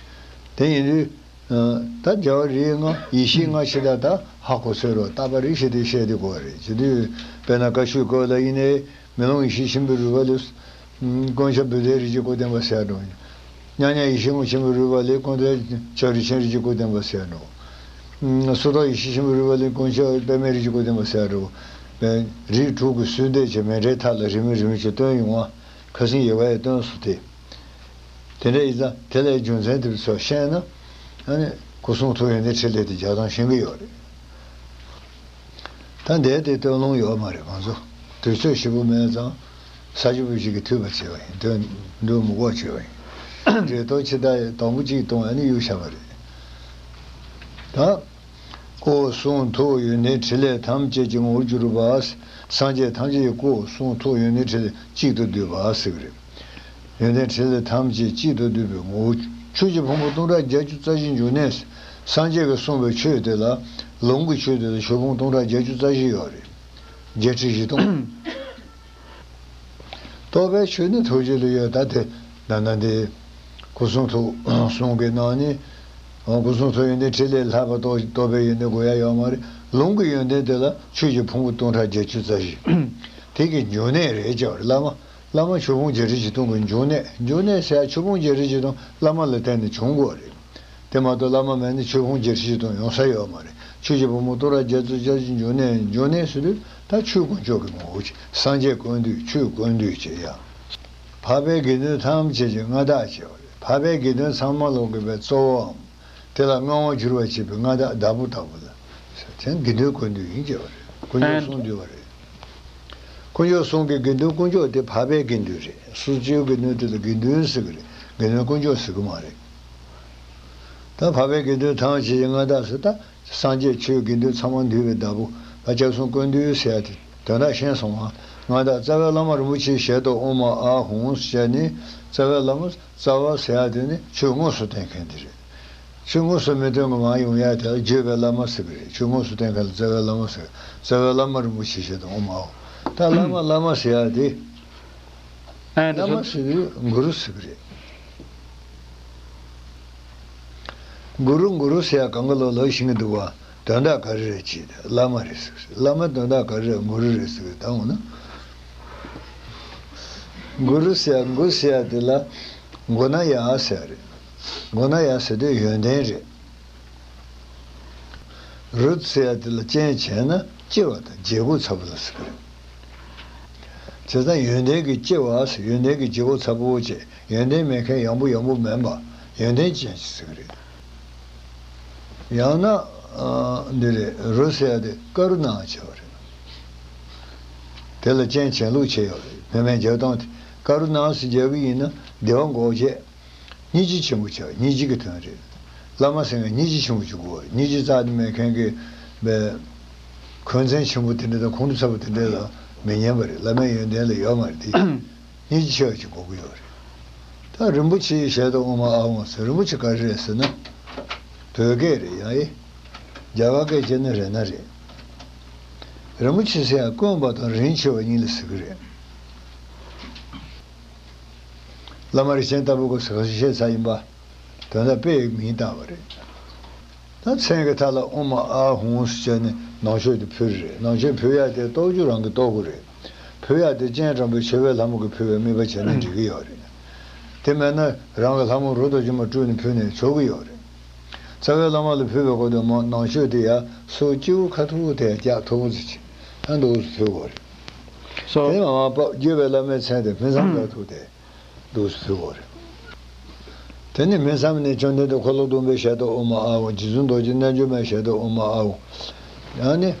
དེ་ཡིན་དུས། ད་རྒྱལ་བ་རིགས་ལྔ་ཡེ་ཤེས་ལྔ་ཞེས་ད་ད་ཧ་གོ་ཚོད་རོ། རྟག་པ་རེ་བཞིན་དུ་བཤད་དེ་དགོས་རེད། བྱེད་དུས་དཔེར་ན་བཀའ་ཆོས་སྐོར་ལ་ཡིན་ནའི་མེ་ལོང་ཡེ་ཤེས་ཆེན་པོའི་རོལ་པ་ལས། དཀོན་མཆོག་བུདྡྷའི་རིགས་ཀྱི་སྐུ་བསྟན་པ་ཟེར་འགྲོ། མཉམ་མཉམ་ཡེ་ཤེས་ངོ་ཆེན་པོའི་རོལ་པ་ལས་དཀོན་མཆོག་ཕྱག་རིས་ཆེན་རིགས་ཀྱི་སྐུ་བསྟན་པ་ཟེར་འགྲོ། སོ་ཐར་ཡེ་ཤེས་ཆེན་པོའི་རོལ་པ་ལས་དཀོན་མཆོག་པདྨའི་རིགས་ཀྱི་སྐུ་བསྟན་པ་ཟེར་འགྲོ། རིགས་དྲུག་གི་ཚུལ་འདས་ཀྱི་མཎྜལ་མཐའ་ལ་རིམ་པས་རིམ་པས་ཀྱི་སྟོན་ཡོང་བ། ཁ་སང་ཡི་གེ་ཡང་སྟོན་སོང་སྟེ། དེ་འདྲ་ཡིན་ཙང་དེ་ལའི་རྒྱུ་མཚན་དེ་ཚོ་ཤེས་ན། ཨ་ནི་སྐུ་གསུང་ཐུགས་ཡོན་ཏན་ཕྲིན་ལས་དེ་རྒྱག་སྟངས་ཤེས་ཀྱི་ཡོད་རེད། ད་འདས་དེ་སྟོན་ལོང་ཡོད་མ་རེད། ང་ཚོ་དུས་ཚོད་ཞེ་པོ་མེད་ཙང་ས་ཆུ་བུ་གཅིག་གི་མཐུད་པ་བྱས་པ་ཡིན། དོན་འདུག་མི་དགོས་བྱས་པ་ཡིན། འབྲེལ་གཏོགས་ཕྱི་ཟླ་དང་པོ་གཅིག་གཏོང་ཡ་ནི་གཡུག་བཞག་པ་རེད། ད། སྐུ་གསུང་ཐུགས་ཡོན་ཏན་ཕྲིན་ལས་ཐམས་ཅད་ཀྱི་ངོ་བོར་གྱུར་པ། སངས་རྒྱས་ཐམས་ཅད་ཀྱི་སྐུ་གསུང་ཐུགས་ཡོན་ཏན་ཕྲིན་ལས་གཅིག་ཏུ་བསྡུས་པ་ཟེར་གྱི་རེད། ཡོན་ཏན་ཕྲིན་ལས་ཐམས་ཅད་གཅིག་ཏུ་བསྡུས་པའི་ངོ་བོ། ཆོས་ཀྱི་ཕུང་པོ་སྟོང་ཕྲག་བརྒྱད་ཅུ་རྩ་བཞི་འབྱུང་གནས། སངས་རྒྱས་ཀྱིས་གསུངས་པའི་ཆོས་དེ་ལ། ལུང་གི་ཆོས་དེ་ལ་ཆོས་ཕུང་སྟོང་ཕྲག་བརྒྱད་ཅུ་རྩ་བཞི་ཡོད་རེད། བརྒྱད་ཁྲི་བཞི་སྟོང་། རྟོགས་པའི་ཆོས་ནི་ཐུགས་རྗེ་ལ་ཡོད། ད་དེ་ད་ལྟ་འདི་སྐུ་གསུང་ཐུགས་གསུང་གི་ནང་ནས། སྐུ་གསུང་ཐུགས་ཡོན་ཏན་ཕྲིན་ལས་ལྷག་པ་རྟོགས་རྟོགས་པའི་ཡོན་ཏན་དགོས་ཡ་ཡོད་མ་རེད། ལུང་གི་ཡོན་ཏན་དེ་ལ་ཆོས་ཀྱི་ཕུང་པོ་སྟོང་ཕྲག་བརྒྱད་ཅུ་རྩ་བཞི། དེ་གི་འབྱུང་གནས་རེད་ཅེས་པ་རེད། བླ་མ་བླ་མ་ཆོས་ཕུང་བརྒྱད་ཁྲི་བཞི་སྟོང་གི་འབྱུང་གནས། འབྱུང་གནས་ཟེར་ཡ་ཆོས་ཕུང་བརྒྱད་ཁྲི་བཞི་སྟོང་བླ་མ་ལ་བརྟེན་ནས་བྱུང་དགོས་རེད། དེ་མ་གཏོགས་བླ་མ་མེད་ན་ཆོས་ཕུང་བརྒྱད་ཁྲི་བཞི་སྟོང་ཡོང་ས་ཡོད་མ་རེད། ཆོས་ཀྱི་ཕུང་པོ་སྟོང་ཕྲག་བརྒྱད་ཅུ་རྩ་བཞི་འབྱུང་གནས། འབྱུང་གནས་ཟེར་དུས་ད་ཆོས་དཀོན་མཆོག་གི་ངོ་བོ་ཅིག་སངས་རྒྱས་ཀུན་འདུས། ཆོས་ཀུན་འདུས་ཅེས་ཡ། འཕགས་པའི་དགེ་འདུན་ཐམས་ཅད་ཀྱི་མངའ་བདག་ཅེས་པ་རེད། འཕགས་པའི་དགེ་འདུན་ཚང་མ་ལོག་གི་པའི་གཙོ་བོའམ། དེ་ལ་མངའ་དབང་བསྒྱུར་བར་བྱེད་པའི་མངའ་བདག་བདག་པོ་ལྟ་བུ་ལ། དེ་དགེ་འདུན་ཀུན་འདུས་ཡིན་ཅེས་པ་རེད། དཀོན་མཆོག་གསུམ་འདུས་པ་རེད། དཀོན་མཆོག་གསུམ་གྱི་དགེ་འདུན་དཀོན་མཆོག་དེ་འཕགས་པའི་དགེ་འདུན་རེད། སོ་སོའི་དགེ་འདུན་དེ་ལ་དགེ་འདུན་ཟེར་གི་རེད། དགེ་འདུན་དཀོན་མཆོག་ཟེར་གི་མ་རེད། ད་འཕགས་པའི་དགེ་འདུན་ཐམས་ཅད་ཀྱི་མངའ་བདག་ཟེར། ད་སངས་རྒྱས་ཆོས་དགེ་འདུན་ཚང་མ་འདུས་པའི་བདག་པོ། ད་སྐྱབས་གསུམ་ཀུན་འདུས་ཟེར་ཡ་དེ་དོན་དག་ཤེས་སོང་ང་། མངའ་བདག་རྩ་བའི་བླ་མ་རིན་པོ་ཆེའི་ཞལ་དུ་ཨོཾ་ཨཱཿཧཱུྃ་ཟེར་ནས། རྩ་བའི་བླ་མ། རྩ་བ་ཟེར་ཡ་དེ་ནི་ཆོས་དངོས་སུ་བསྟན་མཁན་དེ་རེད། ཆོས་དངོས་སུ་མི་སྟོན་གི་མ་ཡོང་ཡ་དེ་ལ་བརྗོད་པའི་བླ་མ་ཟེར་གི་རེད། ཆོས་དངོས་སུ་བསྟན་མཁན་ལ་རྩ་བའི་བླ་མ་ཟེར། རྩ་བའི་བླ་མ་རིན་པོ་ཆེའི་ཞལ་དུ་ཨོཾ་ཨཱཿཧཱུྃ། ད་བླ་མ་བླ་མ་ཟེར་ཡ་དེ། ཨ་བླ་མ་ཟེར་དུས་གུ་རུ་ཟེར་གི་རེད། གུ་རུ་གུ་རུ་ཟེར་ཡ་གང་ག་ལོ་ལོ་ཤིང་གི་འདུག་བ། དོན་དག་ག་རེ་རེད་ཅེས་བླ་མ་རེད་ཟེར། བླ་མ་དོན་དག་ག་རེ་རེད། གུ་རུ་རེད་ཟེར། ད་འོ་ན། གུ་རུ་ཟེར་ཡ་གུ་ཟེར་ཡ་དེ་ལ་མགོ་ན་ཡ་ཟེར་ཡ་རེད། མགོ་ན་ཡ་ཟེར་དུས་ཡོན་ཏན་རེད། རུ་ཟེར་ཡ་དེ་ལ་རྐྱེན་བྱས་ན་སྐྱེ་བ་དང་བརྗེ་པོ་ཚ་པོ་ལ་ཟེར་གི་རེད། བྱས་ཙང་ཡོན་ཏན་གྱི་སྐྱེ་བ་ཟེར། ཡོན་ཏན་གྱི་བརྗེ་པོ་ཚ་པོ་བྱས། ཡོན་ཏན་མེད་མཁན་ཡང་པོ་ཡང་པོ་མིན་པ། ཡོན་ཏན་ཅན་ཞིག་ཟེར་གི་རེད། ཡང་ན། ཨ། འདི་རེད། རུ་ཟེར་ཡ་དེ་ཀ་རུ་ཎ་བྱས་པ་རེད། དེ་ལ་རྐྱེན་བྱས་ལུགས་བྱས་ཡོད་རེད། བུད་མེད་འཇབ་སྟངས་དེ་ཀ་རུ་ཎ་ཟེར་རྒྱག་གི་ཡིན་ན་བདེ་བ་འགོག་བྱེད། སྙིང་རྗེ་ཆེན་པོ་བྱས། སྙིང་རྗེ་གི་དོན་རེད། བླ་མ་ཟེར་མཁན་སྙིང་རྗེ་ཆེན་པོ་ཞིག་དགོས། སྙིང་རྗེ་རྩ་ནས་མེད་མཁན་གྱི་བའི་འཁོན་འཛིན་ཆེན་པོ་དེ་འདྲ་དང་ཁོང་ཁྲོ་ཚ་པོ་དེ་འདྲ་ལ་མི་ཉན་པ་རེད། བླ་མའི་ཡོན་ཏན་ལ་ཡོད་མ་རེད་དེ། སྙིང་རྗེ་ཆེ་བ་ཅིག་དགོས་ཀྱི་ཡོད་རེད། ད་རིན་པོ་ཆེའི་ཞལ་དུ་ཨོཾ་ཨཱཿཧཱུྃ་ཟེར། རིན་པོ་ཆེ་ག་རེ་རེད་ཟེར་ན། བོད་སྐད་རེད་ཡ། ཨེ། རྒྱ་གར་སྐད་བྱས་ན་རེ་ན་རེད། རིན་པོ་ཆེ་ཟེར་ཡ་དཀོན་པ་དང་རིན་ཆེ་བ་གཉིས་ལ་ཟེར་གི་རེད། བླ་མ་རིན་ཆེན་ལྟ་བུ་གི་ཟེར་བཤད་ཚར་ཡིན་པ། དོན་དག་དཔེ་མིང་བཏགས་པ་རེད། ད་མཚན་གྱི་མཐའ་ལ་ཨོཾ་ཨཱཿཧཱུྃ་ཟེར་ནས་ནང་མཆོད་དེ་ཕུལ་རེད། ནང་མཆོད་ཕུལ་ཡ་དེ་གཏོར་རྒྱུ་རང་གིས་གཏོར་དགོས་རེད། ཕུལ་ཡ་དེ་སྤྱན་དྲངས་པའི་མཆོད་པའི་ལྷ་མོ་གིས་ཕུལ་བའི་དམིགས་པ་བྱས་ན་འགྲིག་གི་ཡོད་རེད། དེ་མེད་ན་རང་གི་ལྷ་མོ་རུ་དང་གཞུག་མ་སྤྲུལ་ནས་ཕུལ་ནས་ཆོག་གི་ཡོད་རེད། རྩ་བའི་བླ་མ་ལ་ཕུལ་བའི་སྐབས་དུ་མ་ནང་མཆོད་དེ་ཡ་སོ་སྐྱེ་བོ་ཁ་ཐུག་དེ་ཡ་ཀྱག་མཐོ་པོ་ཟེར་གྱི་ད་འདུག་སེ་ཕུལ་དགོས་རེད། སོ། དེ་མ་མ་པ་བརྗོད་པའི་བླ་མའི་མཚན་དེ་ཕུན་སུམ་ཚོགས་ཐུགས་དེ། འདུག་སེ་ཕུལ་དགོས་རེད། དེ་ནས་སྨིན་མཚམས་ནས་བཅོམ་ལྡན་འདས་འཁོར་ལོ་སྡོམ་པའི་ཞལ་དུ་ཨོཾ་ཨཱཿཧཱུྃ། རྗེ་བཙུན་རྡོ་རྗེ་རྣལ་འབྱོར་མའི་ཞལ་དུ་ཨོཾ་ཨཱཿཧཱུྃ། ཡང་ན་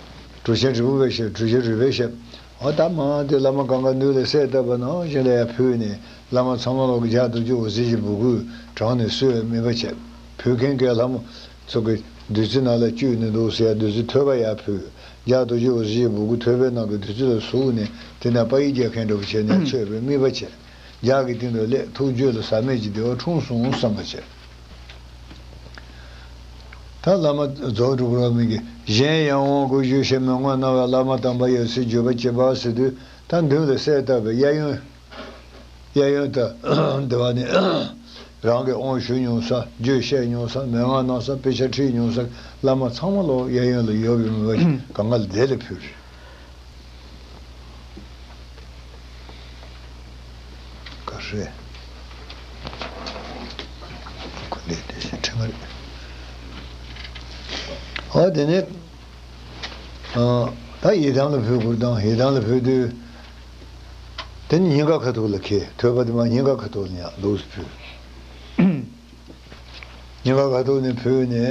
གྲུབ་ཆེན་དྲིལ་བུ་པའི་ཞལ། གྲུབ་ཆེན་རོལ་པའི་ཞལ། འོ་ད་མ་དེ་བླ་མ་གང་ག་ནུས་ལ་གསལ་བཏབ་པ་ནང་བཞིན་ལ་ཡང་ཕུལ་ནས་བླ་མ་ཚང་མ་ལོག་གི་ལྗགས་རྡོ་རྗེ་འོད་ཟེར་གྱི་སྦུ་གུ་དྲངས་ནས་གསོལ་བའི་དམིགས་པ་བྱས། ཕུལ་མཁན་གྱི་ལྷ་མོ་ཚོ་གི་བདུད་རྩི་ནང་ལ་བཅུག་ནས་འདུག་སེ་ཡ་བདུད་རྩི་ཐོད་པ་ཡར་ཕུལ། ལྗགས་རྡོ་རྗེ་འོད་ཟེར་གྱི་སྦུ་གུ་ཐོད་པའི་ནང་གི་བདུད་རྩི་ལ་ཟུག་ནས་དེ་ནས་པ་ཡིག་རྒྱག་མཁན་འདྲ་པོ་བྱས་ནས་མཆོད་པའི་དམིགས་པ་བྱས། ལྗགས་ཀྱི་སྟེང་དུ་ལས་ཐུགས་རྒྱུད་ལ་ཟག་མེད་ཀྱི་བདེ་བ་འཁྲུངས་སོང་བསམ་པ་བྱས། ད་བླ་མ་རྫོགས་འགྲོ་གི་རོ་མིན་གྱི་གཞན་ཡང་དབང་བསྐུར་ཞུ་ཞེས་མོས་ངག་གནང་བའི་བླ་མ་དམ་པ་ཡབ་སྲས་བརྒྱུད་པ་བཅུ་པ་ཟེར་དུས་ད་མདུན་ལ་གསལ་བཏབ་པའི་གཡས་གཡོན། གཡས་གཡོན་དུ་འདི་བ་ནི་རང་གི་དབང་ཞུ་མྱོང་ས། རྒྱུད་བཤད་མྱོང་ས། མན་ངག་གནང་ས། དཔེ་ཆ་ཁྲིད་མྱོང་ས། བླ་མ་ཚང་མ་ལོ་གཡས་གཡོན་ལ་ཡོད་པའི་མོས་པ་གང་ག་ལ་དེ་ལ་ཕུལ། རེད། ཁོ་འདི་དེ་བཞིན་ཁྲི་ང་རེད། ཨོ་དེ་ནས་ཨ་ད་ཡི་དམ་ལ་ཕུལ་དགོས་དང་། ཡི་དམ་ལ་ཕུལ་དུས་དེ་ནི་སྙིང་ག་ཁ་ཐུག་ལ་ཁེལ། ཐོད་པ་དེ་མར་སྙིང་ག་ཁ་ཐུག་ལ་ཉག་འདུག་སེ་ཕུལ། སྙིང་ག་ཁ་ཐུག་ནས་ཕུལ་ནས།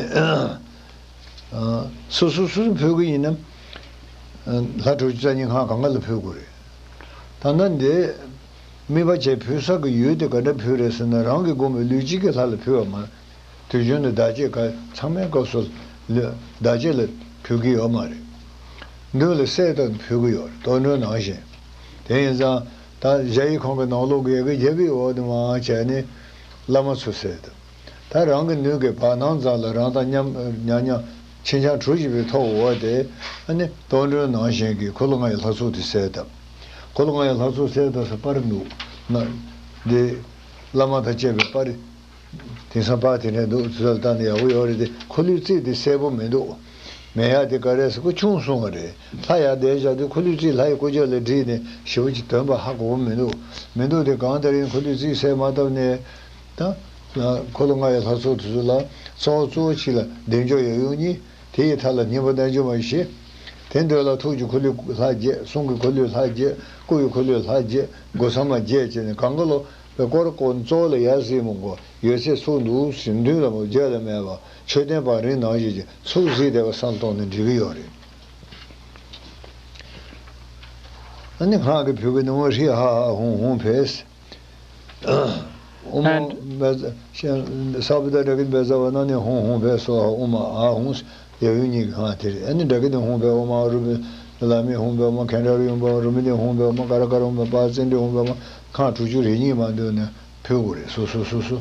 ཨ། སོ་སོ་སོ་སོ་ཕུལ་གི་ཡིན་ན། ཨ། ལྷ་དྲུག་ཅུ་རྩ་གཉིས་སྔགས་གང་ག་ལ་ཕུལ་དགོས་རེད། ད་ལྟ་འདི་དམིགས་པ་བྱས་ཕུལ་ས་གི་ཡུལ་དེ་ག་འདྲ་ཕུལ་རེད་ཟེར་ན། རང་གི་བསྒོམས་པའི་ལུས་དཀྱིལ་གྱི་ལྷ་ལ་ཕུལ་བ་མ། དུས་རྒྱུན་དུ་བདག་བསྐྱེད་ག་ཚང་མའི་སྐབས་སུ་ལུས་བདག་བསྐྱེད་ལ་ཕུལ་གི་ཡོད་མ་རེད། མདུན་ལ་གསལ་བཏབ་ཕུལ་གི་ཡོད་རེད། རྟོགས་གྲོལ་ནང་བཞིན། དེ་ཡིན་ཙང་ད་གཞལ་ཡས་ཁང་གི་ནང་ལོགས་ཀྱི་ཡ་གི་རྒྱབ་ཀྱི་འོག་ཏུ་མར་བྱས་ནས་བླ་མ་ཚོ་གསལ་བཏབ། ད་རང་གི་མདུན་གྱི་བར་སྣང་ཙམ་ལ་རང་དང་མཉམ་མཉམ་མཉམ་ཕྱིན་ཅང་གྲུ་བཞི་པའི་ཐོག་འོག་དེ། ཨ་ནི་རྟོགས་གྲོལ་ནང་བཞིན་གྱི་འཁོར་ལོ་ལྔ་ཡི་ལྷ་ཚོགས་དེ་གསལ་བཏབ། འཁོར་ལོ་ལྔ་ཡི་ལྷ་ཚོགས་གསལ་བཏབ་ས་པར་འདུག་ན། འདི་བླ་མ་དང་བཅས་པའི་པར། དེང་སང་པར་དེ་འདྲ་འདུག་དུས་ཚོད་ལ་བལྟས་ན་ཡག་པོ་ཡོད་རེད་དེ། འཁོར་ལོའི་རྩིབས་དེ་གསལ་པོ་མི་འདུག་མེད་ཡག་དེ་ག་རེ་ཟེར། ཁོ་ཆུང་སོང་བ་རེད། ལྷ་ཡར་བསྡད་བཞག་དུས་འཁོར་ལོའི་རྩིབས་ལྷ་ཡི་སྐུ་རྒྱབ་ལ་བསྒྲིགས་ནས་ཞེ་པོ་ཅིག་འདོན་པ་ཧ་གོ་བོ་མི་འདུག་མི་འདུག་དེ་གང་ལྟར་ཡིན། འཁོར་ལོའི་རྩིབས་གསལ་མ་བཏབ་ནས། ད་འཁོར་ལོ་ལྔ་ཡི་ལྷ་ཚོགས་དེ་ཚོ་ལ་གཙོ་བོ་གཙོ་བོ་གཅིག་ལ་བདེ་མཆོག་ཡབ་ཡུམ་གཉིས། དེ་ཡི་མཐའ་ལ་སྙིང་པོ་རྣལ་འབྱོར་མ་བཞི། དེ་མདུན་ལ་ཐུགས་ཀྱི་འཁོར་ལོའི་ལྷ་བརྒྱད། གསུང་གི་འཁོར་ལོའི་ལྷ་བརྒྱད། སྐུ་ཡི་འཁོར་ལོའི་ལྷ་བརྒྱད། སྒོ་ཚང་མ་བརྒྱད་བྱས་ནས་གང་ག་ལོ། པའི་སྐོར་སྐོར་གཙོ་བོ་ལ་ཡར་གཟིགས་མི་དགོས། ཡོད་ཚད་ཚུར་འདུག་སེ་མདུན་ལ་མོ་བརྗོད་ལ་མེད་པ་མཆོད་རྟེན་བང་རིམ་ནང་བཞིན་གྱི་ཚུར་གཟིགས་བསྡད་པ་བསམ་བློ་གཏོང་ནས་འགྲིག་གི་ཡོད་རེད། ཨ་ནི་སྔགས་ཀྱི་ཕུད་ཀྱི་ནི་ཨོཾ་ཧྲཱིཿཧ་ཧ་ཧཱུྃ་ཧཱུྃ་ཕཊ། ཨོཾ་ཨན། བཛྲ་ཤ་ས་བུ་ཏྲ་ཀྲྀ་ཀྵཱི་བཛྲ་ཝཱ་ཎ་ནི་ཧཱུྃ་ཧཱུྃ་ཕཊ་སྭཱ་ཧཱ། ཨོཾ་ཨཱཿཧཱུྃ། ཡབ་ཡུམ་གཉིས་ཀྱི་སྔགས་དེ་རེད། ཨ་ནི་ཌ་ཀི་ནི་ཧཱུྃ་ཕཊ། ཨོཾ་ཨཱཿ་རཱུ་པི་ལ་མི་ཧཱུྃ་ཕཊ། ཨོཾ་ཁེནྡྲ་རུ་ཧཱུྃ་ཕཊ། ཨོཾ་རུ་མི་ནི་ཧཱུྃ་ཕཊ། ཨོཾ་ཀ་ར་ཀ་རུ་ཧཱུྃ་ཕཊ། པ་ཙཎྜི་ཧཱུྃ་ཕཊ། ཨོཾ་ཁ་དྲུག་ཅུ་རེ་གཉིས་མ་འདོན་ནས་ཕུལ་དགོས་རེད། སོ་སོ་སོ་སོ།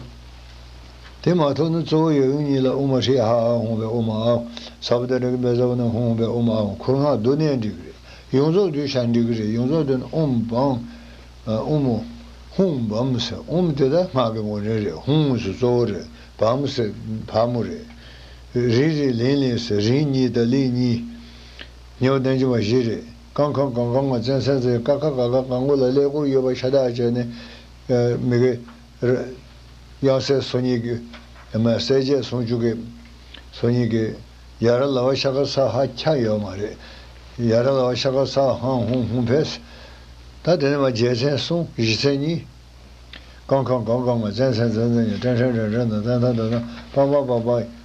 དེ་མ་ཐུབ་ན་གཙོ་བོ་ཡབ་ཡུམ་གཉིས་ལ་ཨོཾ་ཧྲཱིཿཧ་ཧ་ཧཱུྃ་ཕཊ། ཨོཾ་ཨཱཿཧཱུྃ། ས་བུ་ཏྲ་ཀྲྀ་ཀྵཱི་བཛྲ་ཝཱ་ཎ་ཧཱུྃ་ཧཱུྃ་ཕཊ། ཨོཾ་ཨཱཿཧཱུྃ། འཁོར་སྔགས་བསྡུ་ནའང་འགྲིག་གི་རེད། ཡོངས་རྫོགས་བསྡུས་བཞག་འགྲིག་གི་རེད། ཡོངས་རྫོགས་བསྡུས་ན་ཨོཾ་བཾ། ཨོཾ་ཧཱུྃ་བཾ་ཟེར། ཨོཾ་དེ་ད་སྔགས་ཀྱི་ངོས་འཛིན་རེད། ཧཱུྃ་ཟེར་གཙོ་བོ་རེད། བཾ་ཟེར་ཕ་མོ་རེད། རིང་རིང་ལིང་ལིང་ཟེར་རིང་གཉིས་དང་ལིང་གཉིས། སྙིང་པོ་རྣལ་འབྱོར་མ་བཞི་རེད། ཀང་ཁང་གང་གང་ང་ཙན་ཙན་ཙན། ཀ་ཁ་ག་ག་གང་གོ་ལ་ཀླད་ཀོར་ཡོད་པ་ཤ་སྟག་བྱས་ནས། ཨ། མི་དགེ་ར། དབྱངས་གསལ་སོ་གཉིས་ཀྱི། ཡ་མ་གསལ་བྱེད་སུམ་ཅུ་གི་སོ་གཉིས་ཀྱི། ཡ་ར་ལ་བ་ཤ་ཀ་ས་ཧ་ཁྱ་ཡོད་མ་རེད། ཡ་ར་ལ་བ་ཤ་ཀ་ས་ཧཱ་ཧཱུྃ་ཧཱུྃ་ཕཊ། ད་དེ་ནས་མར་རྒྱལ་མཚན་གསུམ་གཞི་མཚན་གཉིས། ཀང་ཁང་གང་གང་ང་ཙན་ཙན་ཙན་ཙན་ཉ་ཏན་ཏན་ཏན་ཏན་ཏན་ཏན་ཏན་ཏན། པ་མ་པ་པ།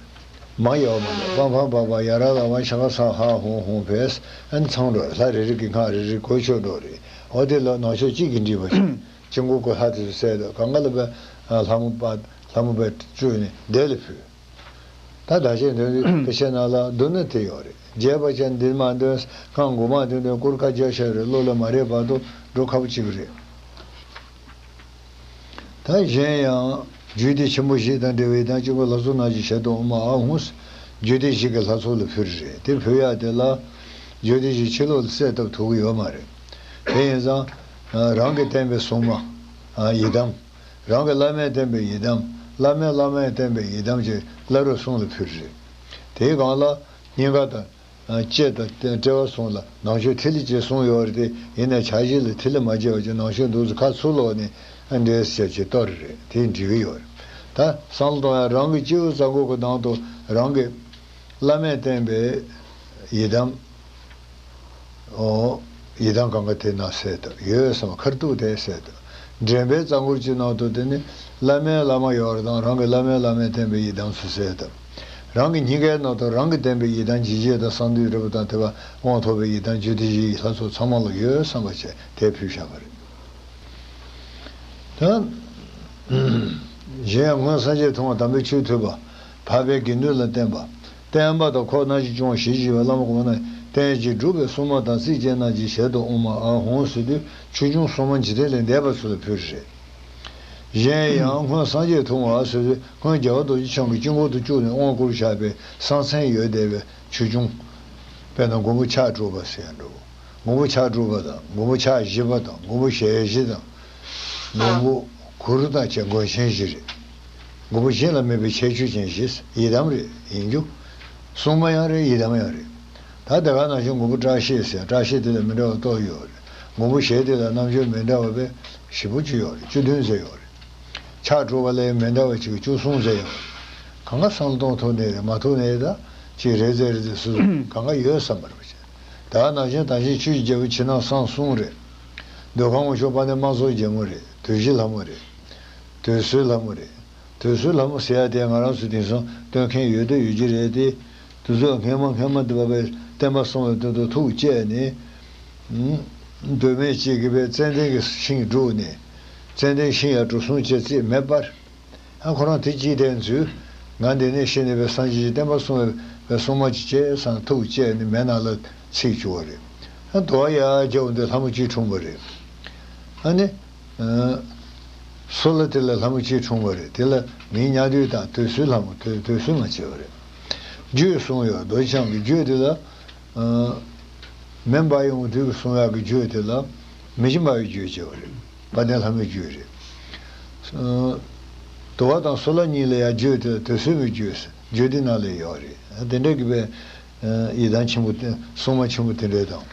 མ་ཡོད་མ་རེད། པ་མ་པ་པ་ཡ་ར་ལ་བ་ཤ་ཀ་ས་ཧཱ་ཧཱུྃ་ཧཱུྃ་ཕཊ། ཨ་ནི་ཚང་འགྲོ་རེད། ལྷ་རེ་རེ་གི་སྔགས་རེ་རེ་གོ་ཆོད་འགྲོ་རེད། འོ་དེ་ལ་ནང་ཆོས་གཅིག་གིས་འགྲིག་པ་ཞིག་དཀྱིལ་འཁོར་གྱི་ལྷ་དེ་ཚོ་གསལ་འདུག་གང་ག་ལ་པའི་ལྷ་མོ་པ་ལྷ་མོ་པའི་བཅུག་ནས་བདེ་ལ་ཕུལ། ད་བདག་བསྐྱེད་འདོན་དུས་ཕལ་ཆེར་ནང་ལ་བསྡུ་ན་དེ་ཡོད་རེད། རྒྱས་པ་ཅན་འདི་མ་འདོན། སྔགས་མགོ་མ་འདོན་དུས་སྐོར་ཁ་རྒྱག་བྱས་རེད། བློ་ལ་མ་རེག་བར་དུ་འགྲོ་ཁག་པོ་གཅིག་རེད། ད་གཞན་ཡང་རྒྱུད་སྡེ་ཆེན་པོ་བཞི་དང་འབྲེལ་བའི་ཡི་དམ་དཀྱིལ་འཁོར་ལྷ་ཚོགས་རྣམས་ཀྱི་ཞལ་དུ་ཨོཾ་ཨཱཿཧཱུྃ། རྒྱུད་སྡེ་བཞི་གི་ལྷ་ཚོགས་ལ་ཕུལ་རེད། དེ་ཕུལ་ཡག་དེ་ལ་རྒྱུད་སྡེ་བཞི་ཕྱི་ལོགས་ལ་གསལ་བཏབ་ཐུབ་ཀྱི་ཡོད་མ་རེད། དེ་ཡིན་ཙང་རང་གིས་བསྟན་པའི་སྲུང་མ་ཡི་དམ། རང་གི་བླ་མས་བསྟན་པའི་ཡི་དམ། བླ་མའི་བླ་མས་བསྟན་པའི་ཡི་དམ་གྱི་བླ་རབས་གསུམ་ལ་ཕུལ་རེད། དེའི་སྒང་ལ་སྙིང་ག་དང་། ལྕེ་དང་དཔྲལ་བ་གསུམ་ལ་ནང་མཆོད་ཐིག་ལེ་བཅས་གསུམ་ཡོད་རེད་དེ། ཡིན་ནའི་ཕྱག་བཞེས་ལ་ཐིག་ལེ་མ་བཅས་པ་བྱས། ནང་མཆོད་འདུག་སེ་ཁ་ཚུར་ལོག་ནས་འདྲེས་ཟེར་གྱི་གཏོར་རེད། དེ་འགྲིག་གི་ཡོད་རེད། ད་བསམ་བློ་གཏོང་ཡག་རང་གི་སྤྱི་བོའི་རྩ་འཁོར་གྱི་ནང་དུ་རང་གི་བླ་མས་བསྟན་པའི་ཡི་དམ། ཨོ། ཡི་དམ་གང་ག་དེ་ན་གསལ་བཏབ་ཡོད་བསམ། ཁར་ཐུག་དེ་གསལ་བཏབ། འདྲེན་པའི་རྩ་འཁོར་གྱི་ནང་དུ་དེ་ནི་བླ་མའི་བླ་མ་ཡོད་རེད་དང་། རང་གི་བླ་མའི་བླ་མས་བསྟན་པའི་ཡི་དམ་ཚོ་གསལ་བཏབ། རང་གི་སྙིང་གའི་ནང་དུ་རང་གིས་བསྟན་པའི་ཡི་དམ་འཇིགས་བྱེད་དང་གསང་འདུས་རིལ་བུ་དང་ཐེག་པ་དབང་ཐོབ་པའི་ཡི་དམ་རྒྱུད་སྡེ་བཞིའི་ལྷ་ཚོགས་ཚང་མ་ལ་ཡོད་བསམ་པ་བྱས་དེ་ཕུལ་བཞག་པ་རེད། ད་གཞན་ཡང་སྔོན་སངས་རྒྱས་མཐོང་བ་དམ་པའི་ཆོས་ཐོས་པ། འཕགས་པའི་དགེ་འདུན་ལ་བསྟེན་པ། བསྟན་པ་དང་ཁོ་རྣམས་ཀྱིས་སྐྱོང་ཞེས་བགྱི་བའི་བླ་མ་གོང་མ་རྣམས་བསྟེན་ཅིང་སྒྲུབ་པའི་སྲུང་མ་དང་རྩིས་ཅན་རྣམས་ཀྱི་ཞལ་དུ་ཨོཾ་ཨཱཿཧཱུྃ་ཟེར་དུས་ཆོས་སྐྱོང་སྲུང་མ་འཇིག་རྟེན་ལས་འདས་པ་ཚོ་ལ་ཕུལ་རེད། གཞན་ཡང་སྔོན་སངས་རྒྱས་མཐོང་བ་ཟེར་དུས་སྔོན་རྒྱལ་བ་རྡོ་རྗེ་འཆང་གི་དཀྱིལ་འཁོར་དུ་བཅུག་ནས་དབང་བསྐུར་བཞག་པའི་གསང་མཚན་ཡོད་བསྡད་པའི་ཆོས་སྐྱོང་། དཔེར་ན་མགོན་པོ་ཕྱག་དྲུག་པ་ཟེར་ཡང་འགྲོ། མགོན་པོ་ཕྱག་དྲུག་པ་དང་། མགོན་པོ་ཕྱག་བཞི་པ་དང་། མགོན་པོ་ཞལ་བཞི་དང་། མགོན་པོ་གུ་རུ་དང་བཅས་མགོན་ཆེན་བཞི་རེད། མགོན་པོ་གཞན་ལ་མེད་པའི་ཁྱད་ཆོས་ཅན་བཞི། ཡི་དམ་རེད། ཡིན་རྒྱུ། སྲུང་མ་ཡང་རེད། ཡི་དམ་ཡང་རེད། ད་དེ་ག་ནང་བཞིན་མགོན་པོ་བཀྲ་ཤིས་ཟེར། བཀྲ་ཤིས་དེ་ལ་མི་འདྲ་བ་གཏོགས་ཡོད་རེད། མགོན་པོ་ཞལ་དེ་ལ་རྣམ་དཔྱོད་མི་འདྲ་བ་བས་བཞི་བཅུ་ཡོད་རེད། བཅུ་བདུན་ཙམ་ཡོད་རེད། ཕྱག་དྲུག་པ་ལ་ཡང་མི་འདྲ་བ་ཅིག་བཅུ་གསུམ་ཙམ་ཡོད་རེད། གང་ག་བསམ་བློ་གཏོང་ཐུབ་ནའི་རེད། མ་ཐུབ་ནའི་ད་ཅིག་རེད་ཙེ་རེད་ཙེ་སུ་གང་ག་ཡོད་བསམ་པ་རེད་པ་ཅིག་ད་ནང་བཞིན་ད་ཅིག་ཆོས་ཀྱི་རྒྱལ་པོ་ཕྱི་ནང་གསང་གསུམ་རེད། མདོ་ཁམས་དབང་ཕྱུག་དཔལ་ལྡན་དམག་ཚོགས་རྒྱལ་མོ་རེད། དུས་བཞི་ལྷ་མོ་རེད། དུས་གསུམ་ལྷ་མོ་རེད། དུས་གསུམ་ལྷ་མོ་ཟེར་ཡ་དེ་ང་རང་ཚོ་དེང་སང་སྟོན་མཁན་ཡོད་དུ་ཡོད་ཀྱི་རེད་དེ། དུས་ཚོད་སྔས་མ་སྔས་མ་དེ་བ་བའི་བསྟན་པ་སྲུང་བའི་དོན་དུ་ཐུགས་བསྐྱེད་ནས། མདོ་སྨད་གཅིག་གི་བའི་ཙན་དན་གྱི་ཤིང་བསྒྲུགས་ནས། ཙན་དན་ཤིང་ཡ་གྲུ་གསུམ་བཅད་རྩིས་མེད་པར། ཨ་ཁོ་རང་དེ་གཅིག་བསྟན་ཚུལ། ང་འདི་ནས་ཤི་ནས་བའི་སངས་རྒྱས་ཀྱི་བསྟན་པ་སྲུང་བའི་སྲུང་མ་ཅིག་བྱས་སང་ཐུགས་བསྐྱེད་ནས་མེ་ནང་ལ་ཚིག་བཅུག་པ་རེད། ཨ་དོ་བ་ཡ་རྒྱབ་འདི་ལྷ་མོ་གཅིག་འཁྲུངས་པ་རེད། ཨ་ནི། སོ་ལ་དེ་ལ་ལྷ་མོ་གཅིག་འཁྲུངས་པ་རེད། དེ་ལ་མིང་ཉག་བདུད་དང་དུས་གསུམ་ལྷ་མོ་དུས་དུས་གསུམ་མ་བྱས་པ་རེད། རྒྱུད་གསུངས་ཡོད། རྡོ་རྗེ་འཆང་གི་རྒྱུད་དེ་ལ། མེ་འབར་ཡོང་དུས་གསུང་ཡག་གི་རྒྱུད་དེ་ལ་མི་བྱེ་འབར་བའི་རྒྱུད་བྱས་པ་རེད། དཔལ་ལྡན་ལྷ་མོའི་རྒྱུད་རེད། དུ་བ་དང་སོ་ལ་གཉིས་ལ་ཡང་རྒྱུད་དེ་ལ་དུས་གསུམ་པའི་རྒྱུད་རྒྱུད་སྡེ་ནང་ལ་ཡོད་རེད། དེ་འདྲ་གི་བའི། ཡི་དམ་ཆེན་པོ་དེ་སྲུང་མ་ཆེན་པོ་དེ་འདྲའི་དང་།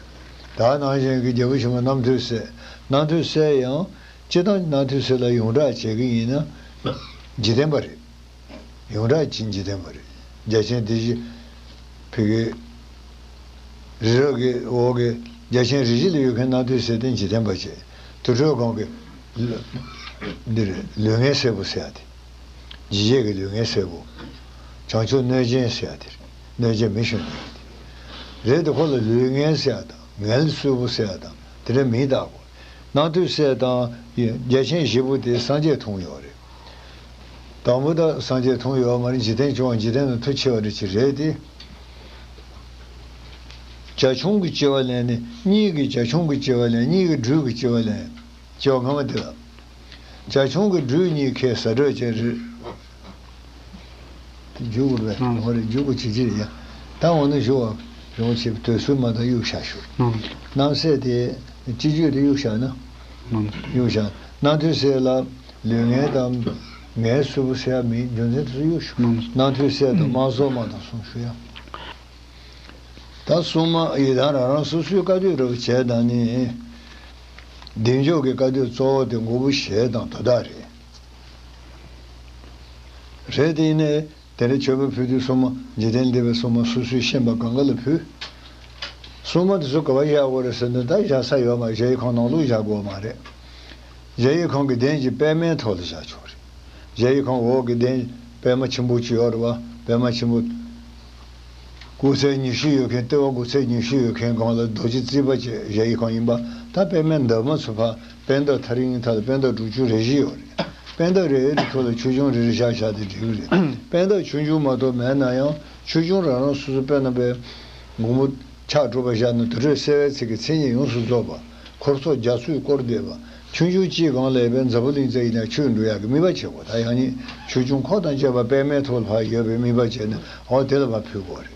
ད་ནང་བཞིན་གྱི་རྒྱལ་པོ་ཆེན་པོ་རྣམ་ཐོས་སྲས། རྣམ་ཐོས་སྲས་ཡང་སྤྱིར་བཏང་རྣམ་ཐོས་སྲས་ལ་ཡོངས་གྲགས་བྱེད་ཀྱི་ཡིན་ན་འཇིག་རྟེན་པ་རེད། ཡོངས་གྲགས་ཀྱི་འཇིག་རྟེན་པ་རེད། རྒྱལ་ཆེན་སྡེ་བཞི། ཕ་གི། རི་རབ་ཀྱི་འོག་གི་རྒྱལ་ཆེན་རིགས་བཞི་ལ་ཡོད་མཁན་རྣམ་ཐོས་སྲས་དེ་འཇིག་རྟེན་པ་བྱས། དུར་ཁྲོད་སྒང་གི། འདི་རེད། ལུས་ངན་སྲས་པོ་ཟེར་ཡ་དེ། འཇིགས་བྱེད་ཀྱི་ལུས་ངན་སྲས་པོ། བྱང་ཆུབ་གནོད་སྦྱིན་ཟེར་ཡ་དེ་རེད། གནོད་སྦྱིན་མི་ཞུ་ནི་དེ་རེད། དེ་ཁོ་ལ་ལུས་ངན་ཟེར་ཡ་དང་ངལ་གསོས་པོ་ཟེར་ཡ་དང་དེ་འདྲ་མིང་བཏགས་དགོས། རྣམ་ཐོས་སྲས་དང་རྒྱལ་ཆེན་བཞི་པོ་དེ་སངས་རྒྱས་འཁྲུངས་ཡོད་རེད། དང་པོ་ད་སངས་རྒྱས་འཁྲུངས་ཡོད་མ་རེད། འཇིག་རྟེན་བྱུང་བ་འཇིག་རྟེན་ལ་མཐུ་ཆེ་བ་རེད་ཅེས་རེད་དེ། བྱ་ཁྱུང་གི་སྐྱེ་བ་ལེན་ནས་གཉིས་ཀྱི་བྱ་ཁྱུང་གི་སྐྱེ་བ་ལེན། གཉིས་ཀྱི་སྦྲུལ་གྱི་སྐྱེ་བ་ལེན། སྐྱེ་བ་སྔ་མ་དེ་ལ། བྱ་ཁྱུང་གི་སྦྲུལ་གཉིས་ཁས་ཟ་འདྲ་བྱས་རེད། དེ་རྒྱུག་དགོས་རེད། ཨང་། ཧོ་རེད། རྒྱུག་དགོས་བྱེད་ཀྱི་རེད་ཡ། ད་འོ་ན་ཞུ་བ་རོང་ཆེ་དུས་གསུམ་མ་དང་གཡུག་བཞག་ཞུ། ཨང་། རྣམ་སྲས་དེ་སྤྱི་རྒྱུད་དེ་གཡུག་བཞག་ན། ཨང་། གཡུག་བཞག། རྣམ་ཐོས་སྲས་ལ་ལུས་ངན་དང་ངལ་གསོས་པོ་ཟེར་ཡ་མིན། རྒྱུ་མཚན་དེ་ཚོ་གཡུག་ཞུ། ཨང་། རྣམ་ཐོས་སྲས་དང་དམག་ཟོར་མ་དང་གསུམ་ཞུ་ཡ། ད་སྲུང་མ་ཡི་དམ་རང་རང་སོ་སོའི་བཀའ་སྡོད་རབ་བྱས་དང་ནི། བདེ་མཆོག་གི་བཀའ་སྡོད་གཙོ་བོ་དེ་མགོན་པོ་ཞལ་དང་དོ་བདག་རེད། རེད་དེ་ཡིན་ནའི་དེ་འདྲ་མཆོད་པ་ཕུལ་དུས་སྲུང་མ་འཇིག་རྟེན་འདས་པའི་སྲུང་མ་སོ་སོས་ཤེས་པ་གང་ག་ལ་ཕུལ། སྲུང་མ་དེ་ཚོ་ག་པར་བཞག་དགོས་རེད་ཟེར་ན་ད་བཞག་ས་ཡོད་མ་རེད། གཞལ་ཡས་ཁང་ནང་ལོགས་བཞག་དགོས་མ་རེད། གཞལ་ཡས་ཁང་གི་གདན་གྱི་པད་མའི་ཐོག་ལ་བཞག་ཆོག་རེད། གཞལ་ཡས་ཁང་འོག་གི་གདན་པད་མ་ཆེན་པོ་ཅིག་ཡོད་རེད་བ། པད་མ་ཆེན་པོ། སྐུ་ཚད་ཉི་ཤུ་ཡོད་མཁན། ལྟེ་བ་སྐུ་ཚད་ཉི་ཤུ་ཡོད་མཁན་སྒང་ལ་རྡོ་རྗེ་རྩིག་པ་བྱས་གཞལ་ཡས་ཁང་ཡིན་པ། ད་པད་མའི་འདབ་མ་ཚོ་ཕར་པད་འདབ་ཐག་རིང་ཐག་ལ་པད་འདབ་དྲུག་ཅུ་རེ་བཞི་ཡོད་རེད། པད་འདབ་རེ་རེ་ཐོག་ལ་ཆོས་འབྱུང་རེ་རེ་བཞག་བཞག་དེ་འགྲིག་གི་རེད། པད་འདབ་ཆུང་ཆུང་མ་གཏོགས་མེད་ན་ཡང་ཆོས་འབྱུང་རང་རང་སོ་སོ། དཔེར་ན་པའི་མགོན་པོ་ཕྱག་དྲུག་པ་བཞག་ན་དུར་ཁྲོད་གསལ་བའི་ཚིག་གི་མཚན་ཉིད་ཡོངས་སུ་རྫོགས་པ། འཁོར་ཚོགས་རྒྱ་མཚོས་བསྐོར་བསྡད་པ། ཆུང་ཆུང་གཅིག་སྒང་ལ་ཡོད་པའི་འཛམ་བུ་གླིང་རྩ་ཡིན་ན་ཆོས་འགྲོ་ཡག་གི་དམིགས་པ་བྱེད་དགོས། ད་ཡང་ནི་ཆོས་འབྱུང་འཁོར་དང་བཅས་པ་པད་མའི་ཐོག་ལ་ཕར་ཡོད་པའི་དམིགས་པ་བྱས་ནས་འོ་དེ་ལ་ཕར་ཕུལ་དགོས་རེད།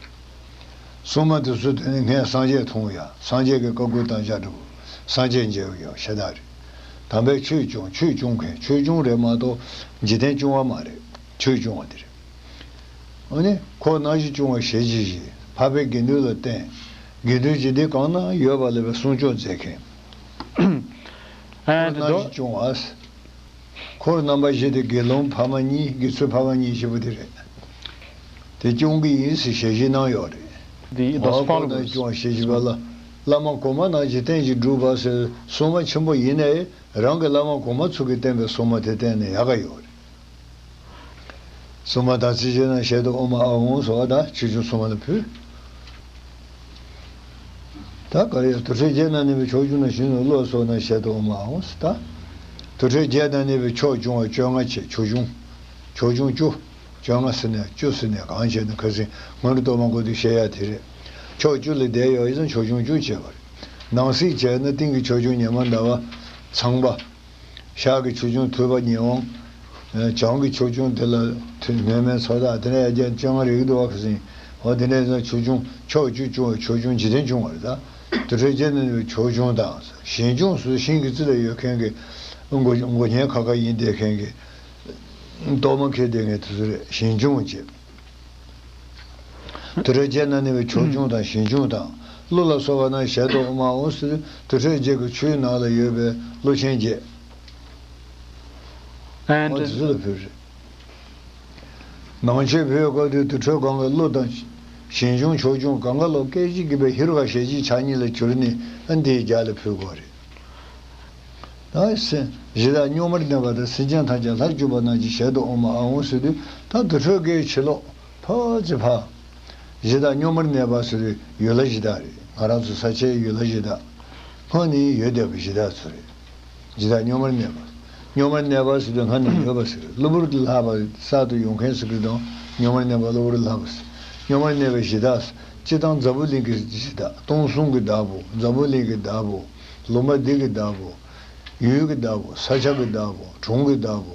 སྲུང་མ་དེ་ཚོ་དེ་ནི་སྔས་སངས་རྒྱས་འཁྲུངས་ཡ། སངས་རྒྱས་ཀྱི་བཀའ་བསྒོ་བཏང་བཞག་འགྲོ། སངས་རྒྱས་མཇལ་བའི་ཡང་ཤ་སྟག་རེད། དམ་པའི་ཆོས་སྐྱོང་། ཆོས་སྐྱོང་མཁན། ཆོས་སྐྱོང་རེད་མ་གཏོགས་འཇིག་རྟེན་སྐྱོང་བ་མ་རེད། ཆོས་སྐྱོང་བ་དེ་རེད། འོ་ནི་འཁོར་སྣང་བཞི་སྐྱོང་བ་ཞལ་གྱིས་བཞེས། འཕགས་པའི་དགེ་འདུན་ལ་བསྟེན། དགེ་འདུན་གྱི་སྡེ་གང་ན་ཡོད་པ་ལ་བའི་སྲུང་སྐྱོབ་མཛད་མཁན། ཨ་འཁོར་སྣང་བཞི་སྐྱོང་བ། འཁོར་རྣམ་པ་བཞི་དེ་དགེ་སློང་ཕ་མ་གཉིས། དགེ་ཚུལ་ཕ་མ་གཉིས་བཞི་པོ་དེ་རེད། དེ་སྐྱོང་གི་ཡིན་ཟེར་ཞལ་བཞེས་གནང་ཡོད་རེད། འདི་འོ་འཁོར་སྣང་བཞི་སྐྱོང་བ་ཞལ་བཞེས་པ་ལ་བླ་མ་གོང་མ་རྣམས་ཀྱིས་རྟེན་ཅིང་སྒྲུབ་པ་ཟེར་སྲུང་མ་ཆེན་པོ་ཡིན་ནའི་རང་གི་བླ་མ་གོང་མ་ཚོ་གིས་བསྟེན་པའི་སྲུང་མ་དེ་བསྟེན་ནས་ཡག་ག་ཡོད་རེད། སྲུང་མ་དམ་ཚིག་ཆེ་ན་ཞལ་དུ་ཨོཾ་ཨཱཿཧཱུྃ་ཟེར་བ་དང་ཆོས་སྐྱོང་སྲུང་མ་ལ་ཕུལ། ད་ག་རེ། དུར་ཁྲོད་བརྒྱད་ན་གནས་པའི་ཕྱོགས་སྐྱོང་ན་བཞིན་དུ་བློ་གསོག་ན་ཞལ་དུ་ཨོཾ་ཨཱཿཧཱུྃ་ཟེར། ད་དུར་ཁྲོད་བརྒྱད་ན་གནས་པའི་ཕྱོགས་སྐྱོང་བ་བཅོ་ལྔ་བྱས། ཕྱོགས་སྐྱོང་། ཕྱོགས་སྐྱོང་བཅུ། བཅོ་ལྔ་ཟེར་ནས་བཅུ་ཟེར་ནས་གང་བྱས་ན་ཁ་སང་སྔོན་འགྲོ་གཏོར་མ་འགོ་དུས་བཤད་ཡ་དེ་རེད། ཕྱོགས་བཅུ་ལ་བསྡད་ཡོད་ཡིན་ཙང་ཕྱོགས་སྐྱོང་བཅུ་བྱས་པ་རེད། ནང་གསེས་བྱས་ན་སྟེང་གི་ཕྱོགས་སྐྱོང་ཉི་མ་ཟླ་བ་ཚངས་པ། ཤར་གྱི་ཕྱོགས་སྐྱོང་ཐུབ་པ་ཉི་འོང་། བྱང་གི་ཕྱོགས་སྐྱོང་དེ་ལ་མེ་མེ་མཚོ་དག་དེ་འདྲ་ཡ་རྒྱ་བཅོ་ལྔ་རེ་གི་འདུག་བ། ཁ་སང་འོ་དེ་འདྲ་ཡིན་ཙང་ཕྱོགས་སྐྱོང་ཕྱོགས་བཅུ་སྐྱོང་བའི་ཕྱོགས་སྐྱོང་འཇིག་རྟེན་སྐྱོང་བ་རེད། ད་དུར་ཁྲོད་བརྒྱད་ན་གནས་པའི་ཕྱོགས་སྐྱོང་དང་ཞིང་སྐྱོང་སུ་ཤིང་གི་རྩེ་ལ་ཡོད་མཁན་གྱི་མགོ་མགོ་བརྙན་ཁ་ཁ་ཡིན་བསྡད་མཁན་གྱི་གཏོར་མ་འཁྱེར་བསྡད་མཁན་དེ་ཚོ་རེད། ཞིང་སྐྱོང་བྱེད། དུར་ཁྲོད་བརྒྱད་ན་གནས་པའི་ཕྱོགས་སྐྱོང་དང་ཞིང་སྐྱོང་དང་ ཀླུ་ལ་སོགས་པ་རྣམས་ཞལ་དུ་དབང་མ་འོང་ཟེར་དུས་དུར་ཁྲོད་བརྒྱད་ཀྱི་ཆོས་ནང་ལ་ཡོད་པའི་ཀླུ་ཆེན་བརྒྱད། ཨ་འོ་འདི་ཚོ་ལ་ཕུལ་རེད། ནང་མཆོད་ཕུལ་སྐབས་དུས་དུར་ཁྲོད་གང་གི་ཀླུ་དང་ཞིང་སྐྱོང་ཕྱོགས་སྐྱོང་གང་ག་ལ་སྐད་ཅིག་གིས་པའི་ཧེ་རུ་ཀ་ཞལ་གཅིག་ཕྱག་གཉིས་ལ་གྱུར་ནས་ཨ་འདིའི་རྒྱབ་ལ་ཕུལ་དགོས་རེད། ད་སེམས་གཞི་བདག་སྙོམས་པར་གནས་པ་དང་སེམས་ཅན་ཐམས་ཅད་ལྷར་གྱུར་པ་རྣམས་ཀྱི་ཞལ་དུ་དབང་མ་ཨ་འོང་ཟེར་དུས་ད་དུར་ཁྲོད་ཀྱི་ཕྱི་ལོགས་ཕར་ཚུར་ཕར། གཞི་བདག་སྙོམས་པར་གནས་པ་ཟེར་དུས་ཡུལ་ལྷ་གཞི་བདག་རེད། ང་རང་ཚོ་ས་ཆའི་ཡུལ་ལྷ་གཞི་བདག་སྔོན་ནས་ཡོད་བསྡད་པའི་གཞི་བདག་ཚོ་རེད། གཞི་བདག་སྙོམས་པར་གནས་པ། སྙོམས་པར་གནས་པ་ཟེར་དུས་སྔར་ནས་ཡོད་པ་ཟེར། གློ་བུར་དུ་ལྷགས་པ་གསར་དུ་ཡོང་མཁན་ཟེར་གྱི་དང་སྙོམས་པར་གནས་པ་གློ་བུར་དུ་ལྷགས་པ་ཟེར། སྙོམས་པར་གནས་པའི་གཞི་བདག་ཟེར། སྤྱིར་བཏང་འཛམ་བུ་གླིང་གི་གཞི་བདག་སྟོང་གསུམ་གྱི་བདག་པོ། འཛམ་བུ་གླིང་གི་བདག་པོ། ལུང་པ་འདི་གི་བདག་པོ། ཡུལ་གྱི་བདག་པོ། ས་ཆ་གི་བདག་པོ། གྲོང་གི་བདག་པོ།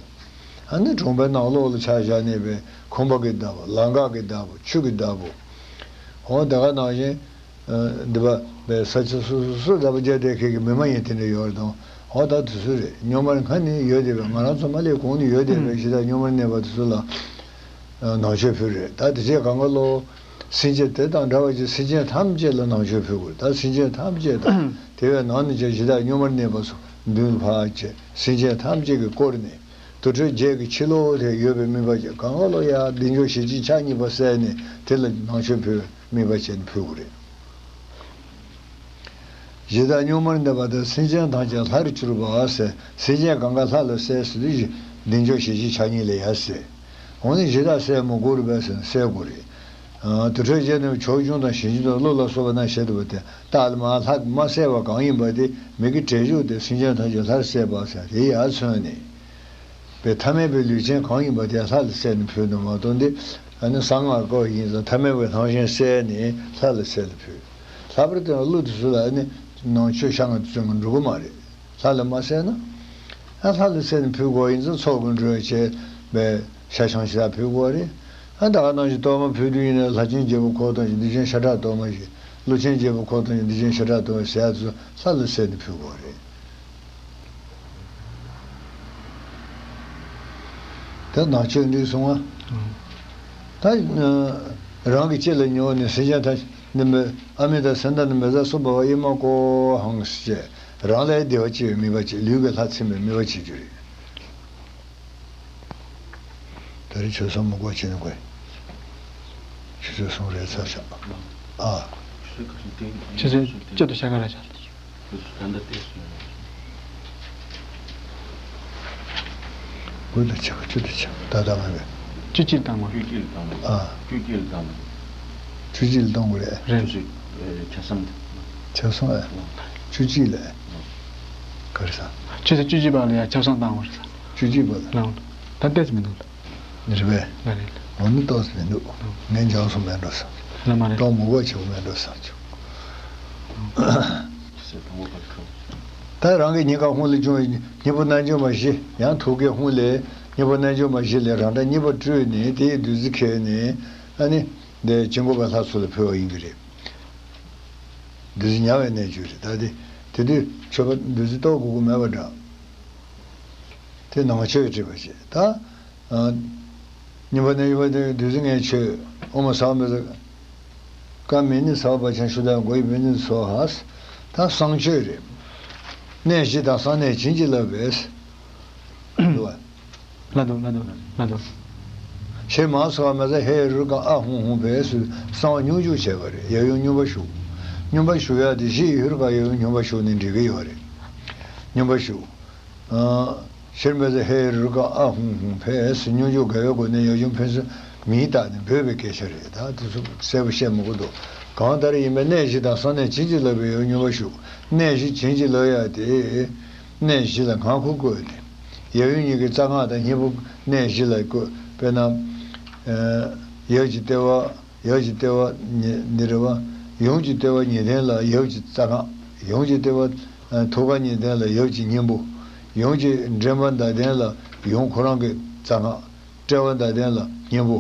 ཨ་ནི་གྲོང་པའི་ནང་ལོགས་ལ་ཆ་བཞག་ནས་པའི་ཁང་པ་གི་བདག་པོ། ལམ་ཁ་གི་བདག་པོ། ཆུ་གི་བདག་པོ། འོ་དེ་ག་ནང་བཞིན། འདི་པ་པའི་ས་ཆ་སོ་སོ་སོ་ལ་བརྒྱ་དེ་ཁེ་གི་མི་མ་ཡིན་དེ་འདྲ་ཡོད་རེད་དང་། འོ་ད་དུས་ཚོད་རེད། སྙོམས་པར་སྔ་ནས་ཡོད་བསྡད་པའི་ང་རང་ཚོ་མ་ལས་གོང་ནས་ཡོད་བསྡད་པའི་གཞི་བདག་སྙོམས་པར་གནས་པ་དེ་ཚོ་ལ་ནང་མཆོད་ཕུལ་རེད། ད་དེ་རྗེས་གང་ག་ལོ། སེམས་ཅན་དེ་དང་འདྲ་བ་ཅིག་སེམས་ཅན་ཐམས་ཅད་ལ་ནང་མཆོད་ཕུལ་དགོས། ད་སེམས་ཅན་ཐམས་ཅད་དང་དེ་བས་ནང་ནས་ཀྱང་གཞི་བདག་སྙོམས་པར་གནས་པ་སོགས་མདུན་ཕར་བྱས་སེམས་ཅན་ཐམས་ཅད་ཀྱིས་བསྐོར་ནས། དུར་ཁྲོད་བརྒྱད་ཀྱི་ཕྱི་ལོགས་དེ་ཡོད་པའི་དམིགས་པ་བྱས་གང་ག་ལོ་ཡ་བདེ་མཆོག་ཞལ་གཅིག་ཕྱག་གཉིས་པ་གསལ་ནས་དེ་ལ་ནང་མཆོད་ཕུལ་དམིགས་པ་བྱས་ནས་ཕུལ་དགོས་རེད། གཞི་བདག་སྙོམས་པར་གནས་པ་དང་སེམས་ཅན་ཐམས་ཅད་ལྷར་གྱུར་པ་ཟེར། སེམས་ཅན་གང་ག་ལྷ་ལ་གསལ་ཟེར་དུས་བདེ་མཆོག་ཞལ་གཅིག་ཕྱག་གཉིས་ལ་ཡ་གསལ། འོ་ན་གཞི་བདག་གསལ་མི་དགོས་རེད་པས་ཟེར་ན་གསལ་དགོས་རེད། དུར་ཁྲོད་བརྒྱད་ནས་ཕྱོགས་སྐྱོང་དང་ཞིང་སྐྱོང་དང་ཀླུ་ལ་སོགས་པ་རྣམས་ཞལ་དུ་བ་དེ་རྟགས་ལ་མ་ལྷག་མ་གསལ་བ་གང་ཡིན་པ་དེ་མིག་གི་བྲེལ་འཇུག་དེ་སེམས་ཅན་ཐམས་ཅད་ལྷར་གསལ་བ་ཟེར་དེ་ཡར་མཚོན་ནས། པའི་ཐ་མལ་པའི་ལུས་ཅན་གང་ཡིན་པ་དེ་ལྷ་ལ་གསལ་ནས་ཕུལ་ནས་མ་གཏོགས་འདི་ཨ་ནི་གསང་སྔགས་སྐོར་ཡིན་ཙང་ཐ་མལ་པའི་སྣང་ཞེན་བསལ་ནས་ལྷ་ལ་གསལ་ནས་ཕུལ། ལྷག་པར་དུ་ཀླུ་དེ་ཚོ་ལ་ཨ་ནི་ནང་མཆོད་ཤ་ང་དེ་ཚོ་ང་འགྲོ་གི་མ་རེད། ལྷ་ལ་མ་གསལ་ན། ཨ་ལྷ་ལ་གསལ་ནས་ཕུལ་དགོས་ཡིན་ཙང་ཚོགས་ཀྱི་འགྲོས་བྱས་པའི་ཤ་ཆང་ཞེ་དྲག་ཕུལ་དགོས་རེད། ཨ་ད་ག་ནང་བཞིན་གཏོར་མ་ཕུལ་དུས་ཡིན་ན་ལྷ་ཆེན་བརྒྱད་པོ་ཁོག་དང་བཞི་འདི་ཆེན་ཤ་ཁྲག་གཏོར་མ་བཞི། ཀླུ་ཆེན་བརྒྱད་པོ་ཁོག་དང་བཞི་འདི་ཆེན་ཤ་ཁྲག་གཏོར་མ་ཟེར་ཡ་དེ་ཚོ་ལྷ་ལ་གསལ་ནས་ཕུལ་དགོས་རེད། དེ་ནང་ཆོས་འདི་གསུང་བ། ད་རང་གི་ལྕེ་ལ་ཉོན་ནས་སེམས་ཅན་ཐམས་ཅད་འདི་མི་ཨ་མི་དང་སེམས་དང་ནི་མི་ཟ་སུ་འབབ་པ་ཨི་མ་ཀོ་ཧང་ཟེར་བྱས་རང་ལས་བདེ་བ་སྐྱེ་བའི་དམིགས་པ་བྱེད། ལུས་ཀྱི་ལྷ་ཚིམ་པའི་དམིགས་པ་བྱེད་རྒྱུ་རེད། ད་རེས་ཆོས་གསུང་མི་དགོས་བྱས་ནས་དགོས། ཆོས་ཆོས་གསུང་རེད་ཚར་ཤག་ཨ། ཆོས་ཆོས་སྤྱི་དུ་ཤ་ཁ་ར་ཤག་དགུ་དང་ཆ་བཅུ་དང་ཆ་ད་ལྟ་མ་རེད། བཅུ་གཅིག་བཏང་བ། བཅུ་གཅིག་ལ་བཏང་བ། ཨ། བཅུ་གཅིག་ལ་བཏང་བ། བཅུ་གཅིག་ལ་གཏོང་དགོས་རེད། རེད། བཅུ་གཅིག་ཨེ་ཆ་ཚང་དེ། ཆ་ཚང་ཨེ། ཨ། བཅུ་གཅིག་ལ་ཨེ། ག་རེ་ཟ། ཆུ་ཚོད་བཅུ་གཅིག་པ་ལ་ཡ་ཆ་ཚང་བཏང་བ་རེད་ཟ། བཅུ་གཅིག་པ་ལ། ལགས། ད་ལྟས་སུ་མི་འདུག་རེད་པས། ལགས་རེད། འོ་ནི་ཏོག་ཙམ་མི་འདུག་ངས་འཇང་སོང་མེད་འགྲོ་ས། ལགས་མ་རེད། ཏོག་མུ་གོ་ཆེ་བོ་མེད་འགྲོ་ས་ཆུ། ད་རང་གི་ཉེན་ཁ་ཧུང་ལས་བྱུང་བའི་གཉེན་པོ་རྣལ་འབྱོར་མ་བཞི་ཡང་ཐུགས་ཀའི་ཧུང་ལས་གཉེན་པོ་རྣལ་འབྱོར་མ་བཞི་ལས་རང་འདྲ་གཉིས་པ་སྤྲུལ་ནས་དེའི་བདུད་རྩི་ཁྱེར་ནས་ཨ་ནི་འདི་བྱིང་དགོས་པའི་ལྷ་ཚོ་ལ་ཕུལ་བ་ཡིན་གྱི་རེད། བདུད་རྩི་ཉར་བའི་གནས་ཚུལ་རེད། ད་དེ་དེ་དུས་མཆོད་པ་བདུད་རྩི་གཏོར་དགོས་ཀྱི་མེད་པ་འདྲ། དེ་ནང་མཆོད་བྲིས་པ་བྱས་ད། ཨ། སྙིང་པོ་ནས་ཡོད་པ་དེ་བདུད་རྩི་ངས་མཆོད། ཨོ་མ་ཟ་བ་མི་ཟ། ཀ་མི་ནི་ཟ་བ་བ་ཆང་ཤུ་དང་གོ་ཡི་མི་ནི་སོ་ཧ། ད་གསང་མཆོད་རེད། གནས་བཞི་དང་གསང་གནས་བྱིན་གྱིས་བརླབས་པས། ལ་དུ་ལ་དུ་ལ་དུ། ཞེས་མ་སོ་བ་མ་ཟ་ཧེ་རུ་ཀ་ཨ་ཧུང་ཧུང་བས་སུ་གསང་བ་སྙོམས་འཇུག་བྱས་པ་རེད། ཡབ་ཡུམ་སྙོམས་པར་ཞུགས། སྙོམས་པར་ཞུགས་ཡ་དེ་གཞི་ཡི་ཧེ་རུ་ཀ་ཡབ་ཡུམ་སྙོམས་པར་ཞུགས་ནས་འགྲིག་གི་ཡོད་རེད། སྙོམས་པར་ཞུགས། ཨ། ཤེར་མེ་ཟ་ཧེ་རུ་ཀ་ཨ་ཧུང་ཧུང་ཕེ་སི་སྙོམས་འཇུག་དགའ་བའི་སྒོ་ནས་ཡབ་ཡུམ་ཕན་ཚུན་མིང་བཏགས་ནས་འབོད་པའི་སྐད་ཆ་རེད། ད་དེ་ཚོ་གསལ་པོ་བཤད་མི་དགོས་འདུག་གང་ལྟར་ཡིན་པའི་གནས་བཞི་དང་གསང་གནས་བྱིན་གྱིས་བརླབས་པའི་ཡབ་ཡུམ་སྙོམས་པར་ཞུགས། གནས་བཞི་བྱིན་གྱིས་བརླབས་ཡ་དེ། གནས་བཞི་ལ་ངང་ཁུར་བཀོད་དེ། ཡབ་ཡུམ་གཉིས་ཀྱི་རྩ་སྔགས་དང་སྙིང་པོ་གནས་བཞི་ལ་བཀོད། དཔེར་ན། ཨ། ཡབ་ཀྱི་ལྟེ་བ། ཡབ་ཀྱི་ལྟེ་བ་ཉི་འདི་རེད་བ། ཡུམ་གྱི་ལྟེ་བ་ཉི་ལྡན་ལ་ཡབ་ཀྱི་རྩ་སྔགས། ཡུམ་གྱི་ལྟེ་བ་ཨ་ཐུགས་ཀ་ཉི་ལྡན་ལ་ཡབ་ཀྱི་སྙིང་པོ། ཡུམ་གྱི་མགྲིན་པ་ཟླ་ལྡན་ལ་ཡུམ་ཁོ་རང་གི་རྩ་སྔགས། དཔྲལ་བ་ཟླ་ལྡན་ལ་སྙིང་པོ།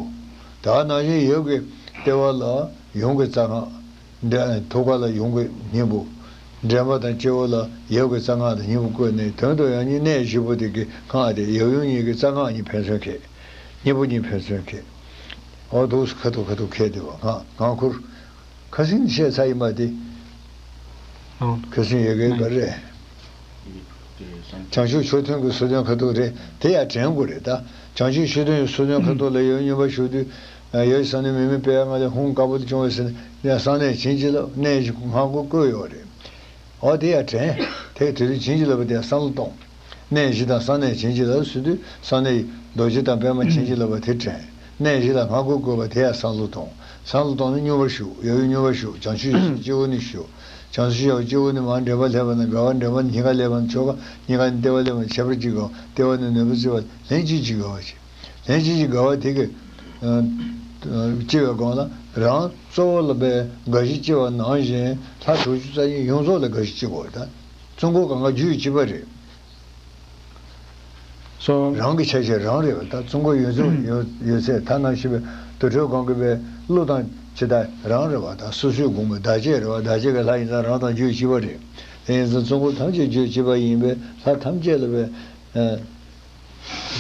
ད་ག་ནང་བཞིན་ཡབ་ཀྱི་ལྟེ་བ་ལ་ཡུམ་གྱི་རྩ་སྔགས། མགྲིན་ཐུགས་ཀ་ལ་ཡུམ་གྱི་སྙིང་པོ། མགྲིན་པ་དང་སྤྱི་བོ་ལ་ཡབ་ཀྱི་རྩ་སྔགས་དང་སྙིང་པོ་བཀོད་ནས་དོན་དུ་ཡང་ནི་གནས་བཞི་པོ་དེ་གི་སྔགས་དེ་ཡབ་ཡུམ་གཉིས་ཀྱི་རྩ་སྔགས་གཉིས་ཕན་ཚུན་ཁེགས། སྙིང་པོ་གཉིས་ཕན་ཚུན་ཁེགས། འོ་འདུག་སེ་ཁ་ཐུག་ཁ་ཐུག་ཁེགས་བསྡད་པ་སྔགས་ངང་ཁུར། ཁ་སང་བཤད་ཚར་ཡིན་པ་དེ། ཨོ། ཁ་སང་ཡོད་གི་ག་རེད། བྱང་ཆུབ་མཆོག་ཐུན་གྱི་སོ་བདུན་ཁ་ཐུག་རེད། དེ་ཡང་དྲན་དགོས་རེད་ད། བྱང་ཆུབ་མཆོག་ཐུན་གྱི་སོ་བདུན་ཁ་ཐུག་ལ་ཡོད་སྙོམས་པར་ཞུགས་དུས། ཡ་ཡི་ས་ནི་མི་མི་པའི་ང་ལས་ཧཱུྃ་དཀར་པོ་དེ་བྱུང་བའི་ཟེར་ནས་གསང་གནས་བྱིན་གྱིས་བརླབས། གནས་བཞི་སྔགས་འཁོར་བཀོད་ཡོད་རེད། འོ་དེ་ཡང་དྲན། དེ་དེ་དུས་བྱིན་གྱིས་བརླབས་པ་དེ་བསམ་བློ་གཏོང་། གནས་བཞི་དང་གསང་གནས་བྱིན་གྱིས་བརླབས་ཟེར་དུས་གསང་གནས་རྡོ་རྗེ་དང་པདྨ་བྱིན་གྱིས་བརླབས་པ་དེ་དྲན། གནས་བཞི་ལ་སྔགས་འཁོར་བཀོད་པ་དེ་ཡང་བསམ་བློ་གཏོང་། བསམ་བློ་གཏོང་ནས་སྙོམས་པར་ཞུགས། ཡ་ཡི་སྙོམས་པར་ཞུགས། བྱང་ཆུབ་ཡེ་ཤེས་སྤྱི་བོ་ནས་ཞུགས། བྱང་ཆུབ་ཡ་ཡི་སྤྱི་བོ་ནས་མར་འདྲེན་པ་སླེབས་པ་ན་དགའ་བ། འདྲེན་པ་ནས་སྙིང་ག་སླེབས་པ་ན་ཆོ་ག། སྙིང་ག་ནས་ལྟེ་བ་སླེབས་པ་ན་ཁྱད་པར་གྱི་དགའ་བ། ལྟེ་བ་ནས་ནོར་བུ་བརྩེགས་པ། ལྷན་ཅིག་གི་དགའ་བ་བྱེད། ལྷན་ཅིག་གི་དགའ་བ་དེ་གི་སྐྱེ་བའི་སྒང་ལ་རང་གཙོ་བོ་ལ་དཔེ་དགའ་བཞི་སྐྱེ་བ་ནང་བཞིན་ལྷ་དྲུག་ཅུ་རྩ་གཉིས་ཡོངས་རྫོགས་ལ་དགའ་བཞི་སྐྱེ་དགོས་ད། ཙོང་ཁ་གང་ག་རྒྱུད་གཅིག་པ་རེད། སོ། རང་གི་ཆ་ཤས་རང་རེད་པ། ད་ཙོང་ཁ་ཡོད་ཚད་ཡོད་ཡོད་ཚད་ད་ནང་བཞིན་པའི་དུར་ཁྲོད་སྒང་གི་པའི་ཀླུ་དང་ཇི་ལྟ་རང་རེད་པ། ད་སོ་སོའི་དགོངས་པའི་བདག་བསྐྱེད་རེད་པ། བདག་བསྐྱེད་ཀྱི་ལྷ་ཡིན་ཙང་རང་དང་རྒྱུད་གཅིག་པ་རེད། དེ་ཡིན་ཙང་ཙོང་ཁ་ཐམས་ཅད་རྒྱུད་གཅིག་པ་ཡིན་པས་ལྷ་ཐམས་ཅད་ལ་པའི།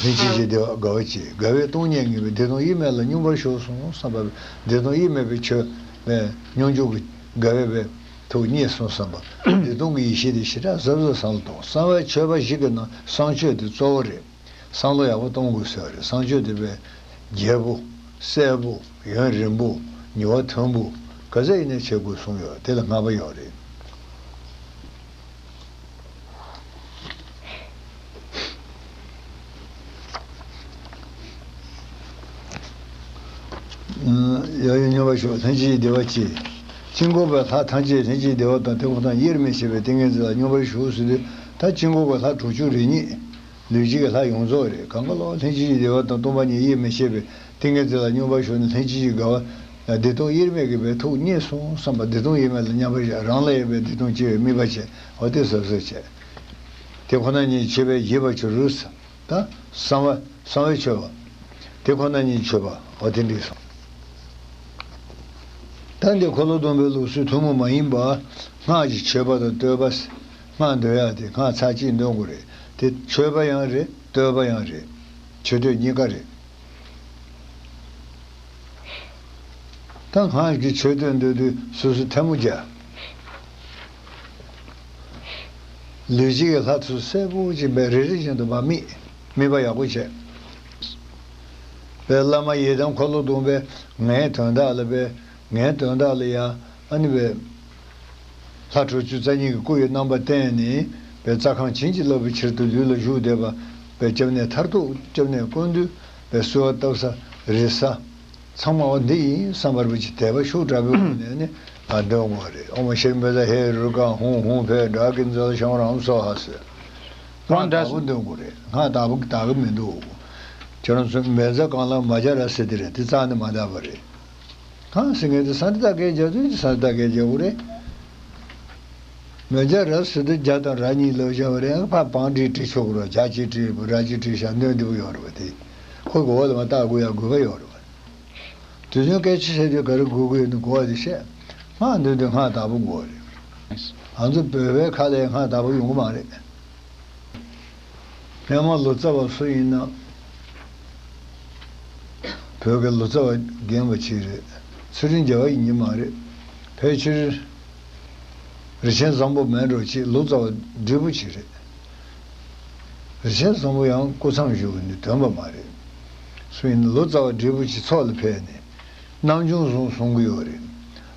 ལྷན་ཅིག་གི་བདེ་བ་དགའ་བ་བྱེད། དགའ་བས་སྟོང་ཉིད་ངེས་པའི་བདེ་སྟོང་དབྱེར་མེད་ལ་སྙོམས་པར་ཞུགས་སོང་བསམ་པ། བདེ་སྟོང་དབྱེར་མེད་པའི་ཆོས་པའི་སྙོམས་འཇུག་གི་དགའ་བའི་པའི་ཐུགས་མཉེས་སོང་བསམ་པ། བདེ་སྟོང་གི་ཡེ་ཤེས་དེ་ཞེ་དྲག་གཟབ་གཟབ་བསམ་བློ་གཏོང་། གསང་བའི་མཆོད་པ་བཞི་གི་ནང་གསང་མཆོད་དེ་གཙོ་བོ་རེད། བསམ་བློ་ཡག་པོ་གཏོང་དགོས་ཟེར་བ་རེད། གསང་མཆོད་དེ་པའི་རྒྱས་པོ། གསལ་པོ། ཡུན་རིང་པོ། མྱུར་བ་ཐིམ་པོ། ག་ཚད་ཡིན་ནའི་བྱེད་དགོས་གསུངས་ཡོད། དེ་ལ་ལྔ་པ་ཡོད་རེད། ཡ་ཡི་སྙོམས་པར་ཞུགས། ལྷན་ཅིག་བདེ་བ་སྐྱེ། དཀྱིལ་འཁོར་པའི་ལྷ་ཐམས་ཅད་ལྷན་ཅིག་བདེ་བ་དང་དེ་ཁོ་ཐག་དབྱེར་མི་ཕྱེད་པའི་ཏིང་ངེ་འཛིན་ལ་སྙོམས་པར་ཞུགས་ཟེར་དུས་ད་དཀྱིལ་འཁོར་པའི་ལྷ་དྲུག་ཅུ་རེ་གཉིས། ལུས་ཅན་གྱི་ལྷ་ཡོངས་རྫོགས་རེད། གང་ག་ལོག་ལྷན་ཅིག་བདེ་བ་དང་སྟོང་པ་ཉིད་དབྱེར་མི་ཕྱེད་པའི་ཏིང་ངེ་འཛིན་ལ་སྙོམས་པར་ཞུགས་ནས་ལྷན་ཅིག་གི་དགའ་བ་ལ་བདེ་སྟོང་དབྱེར་མེད་ཀྱི་བའི་ཐུགས་མཉེས་སོང་བསམ་པ། བདེ་སྟོང་དབྱེར་མེད་ལ་མཉམ་པར་བཞག་རང་ལ་ཡོད་པའི་བདེ་སྟོང་སྐྱེ་བའི་དམིགས་པ་བྱས། འོ་དེ་གཟབ་གཟབ་བྱས། དེ་ཁོ་ན་ཉིད་མཆོད་པའི་བཞེས་པ་ཆོ་རུ། ད་གསང་བ་གསང་བའི་མཆོད་པ། དེ་ཁོ་ན་ཉིད་མཆོད་པ། འོ་དེ་འགྲིག་སོང་། ད་འདི་འཁོར་ལོ་སྡོམ་པའི་ལུགས་སྲོལ་ཐུན་མོང་མ་ཡིན་པ། སྔགས་ཀྱི་མཆོད་པ་དང་བསྟོད་པ། སྔགས་འདོན་ཡག་དེ་སྔགས་ཚར་གཅིག་འདོན་དགོས་རེད། དེ་མཆོད་པ་ཡང་རེད། བསྟོད་པ་ཡང་རེད། མཆོད་བསྟོད་གཉིས་ཀ་རེད། ད་སྔགས་ཀྱི་མཆོད་བསྟོད་འདོན་དུས་སོ་སོ་ཐལ་མོ་སྦྱར། ལུས་ཅན་གྱི་ལྷ་ཚོ་གསལ་པོ་ཅིག་པའི་རེ་རེ་བཞིན་དུ་མར་དམིགས། དམིགས་པ་ཡག་པོ་བྱས། པའི་བླ་མ་ཡི་དམ་འཁོར་ལོ་སྡོམ་པའི་ངའི་དོན་དག་ལ་པའི་ངའི་དོན་དག་ལ་ཡ་ཨ་ནི་པའི་ལྷ་དྲུག་ཅུ་རྩ་གཉིས་ཀྱི་སྐུ་ཡི་རྣམ་པ་བསྟན་ནས་པའི་རྩ་ཁམས་བྱིན་གྱིས་བརླབས་པའི་ཕྱིར་དུ་ལུས་ལ་བཞུགས་བསྡད་པ་པའི་སྐྱབས་གནས་མཐར་ཐུག་སྐྱབས་གནས་ཀུན་འདུས་པའི་གསོལ་བ་བཏབ་ས་རེད་ས། ཚང་མ་འོ་འདི་ཡིན་བསམ་པར་བུ་ཅིག་དད་པ་ཤུགས་དྲག་པོའི་སྒོ་ནས་ནི་ཨ་འདོན་དགོས་རེད། ཨོཾ་ཨ་ཤྲཱི་མི་ཛ་ཧེ་རུ་ཀ་ཧཱུྃ་ཧཱུྃ་ཕཊ་ཌཱ་ཀི་ཛ་ཤང་རཾ་སྭཱ་ཧཱ་ཟེར། སྔགས་དག་པོ་འདོན་དགོས་རེད། སྔགས་དག་པོ་དག་གི་མི་འདུག་ཁྱོད་རང་ཚོ་མེ་བཙའ་གང་ལ་མ་སྦྱར་ར་ཟེར་དེ་རེད། དེ་རྩ་ནས་མ་དག་པ་རེད། གང་ཟེར་མཁན་དེ་ས་འདི་དག་གས་སྦྱར་དུས་ཀྱི་ས་འདི་དག་གས་སྦྱར་དགོས་རེད། མེ་བཙའ་ར་ཟེར་དུས་བརྒྱ་དང་ར་གཉིས་ལབ་བཞག་པ་རེད། ཕར་བང་བྲིས་བྲིས་ཆོག་གི་རེད། བརྒྱ་གཅིག་བྲིས་ར་གཅིག་བྲིས་བཞག་སྣོན་འདི་པོ་ཡོད་རེད་པ། དེ་ཁོ་གི་འོག་ལ་མ་བལྟ་དགོས་ཡ་དགོས་པ་ཡོད་རེད་པ། དུས་ཚོད་སྐད་ཆ་བཤད་དུས་ག་རེ་དགོས་ཀྱི་ཡོད་ན་གོ་བ་དེ་བཤད། སྔགས་འདོན་དུས་སྔགས་དག་པོ་དགོས་རེད། ང་ཚོ་བོད་པའི་ཁ་ལ་སྔགས་དག་པོ་ཡོང་གི་མ་རེད། སྔོན་མ་ལོ་ཙཱ་བ་སུ་ཡིན་ན། བོད་ཀྱི་ལོ་ཙཱ་བ་རྒན་པ་ཅིག་རེད། ཚུལ་ཁྲིམས་རྒྱལ་བ་ཡིན་གྱི་མ་རེད། ཕལ་ཆེར་རིན་ཆེན་བཟང་པོ་མེད་འགྲོ་ཅིག་ལོ་ཙཱ་བ་བགྲེས་པོ་ཅིག་རེད། རིན་ཆེན་བཟང་པོ་ཡང་སྐུ་མཚམས་བཞུགས་ནས་འདོན་པ་མ་རེད། སུ་ཡིན་ན་ལོ་ཙཱ་བ་བགྲེས་པོ་ཅིག་ཚོགས་ལ་ཕེབས་ནས་རྣམ་འབྱུང་གསུང་གསུང་གི་ཡོད་རེད།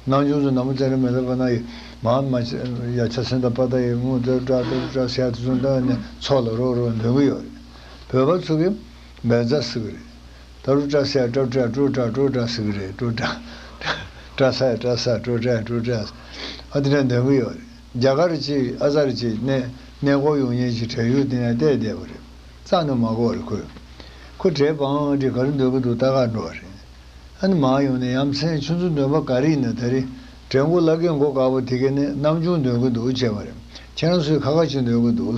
རྣམ་འབྱུང་ཚོ་ནམ་ཙེ་རེ་མེ་ལ་པ་ན་ཡི་མ་མ་ཡ་ཆ་སེམས་དང་པ་ད་ཡི་མུ་ཏ་ཏྲ་ཏ་ཏྲ་སེ་ཡ་དུ་ཙུང་ད་ནས་ཚོགས་ལ་རོགས་རོགས་འདོན་གི་ཡོད་རེད། བོད་པ་ཚོ་གི་མེ་བཙའ་ཟེར་གི་རེད། ད་རུ་ཏྲ་སེ་ཡ་ཏྲ་ཏྲ་ཏྲོ་ཏྲ་ཏྲོ་ཏྲ་ཟེར་གི་རེད། ཏྲོ་ཏྲ་ཏྲ་ས་ཡ་ཏྲ་ས་ཏྲོ་ཏྲ་ཏྲོ་ཏྲ་ཨ་དེ་འདྲ་འདོན་གི་ཡོད་རེད། རྒྱ་གར་གྱི་ཨ་ཙར་གྱི་གནས་གནས་སྐོར་ཡོང་མཁན་གྱི་བྲན་གཡོག་དེ་ནས་བལྟས་བསྡད་པ་རེད། རྩ་ནས་མ་གོ་བ་རེད་ཁོས། ཁོ་བྲེལ་བ་འདི་ག་རེ་འདོན་གི་འདུག་ལྟ་ག་འགྲོ་བ་རེད། ཨ་ནི་མར་ཡོང་ནས་ཡ་མཚན་ཁྱོད་ཚོ་འདོན་པ་ག་རེ་ཡིན་ན། ད་རེས་བྲན་གཡོག་ལ་སྐད་མགོ་དཀར་པོ་དེ་གས་ནས་རྣམ་འབྱུང་འདོན་གི་འདུག་བྱས་པ་རེད། ཁྱེད་རང་ཚོས་ཁ་ཁ་ཅིག་འདོན་གི་འདུག་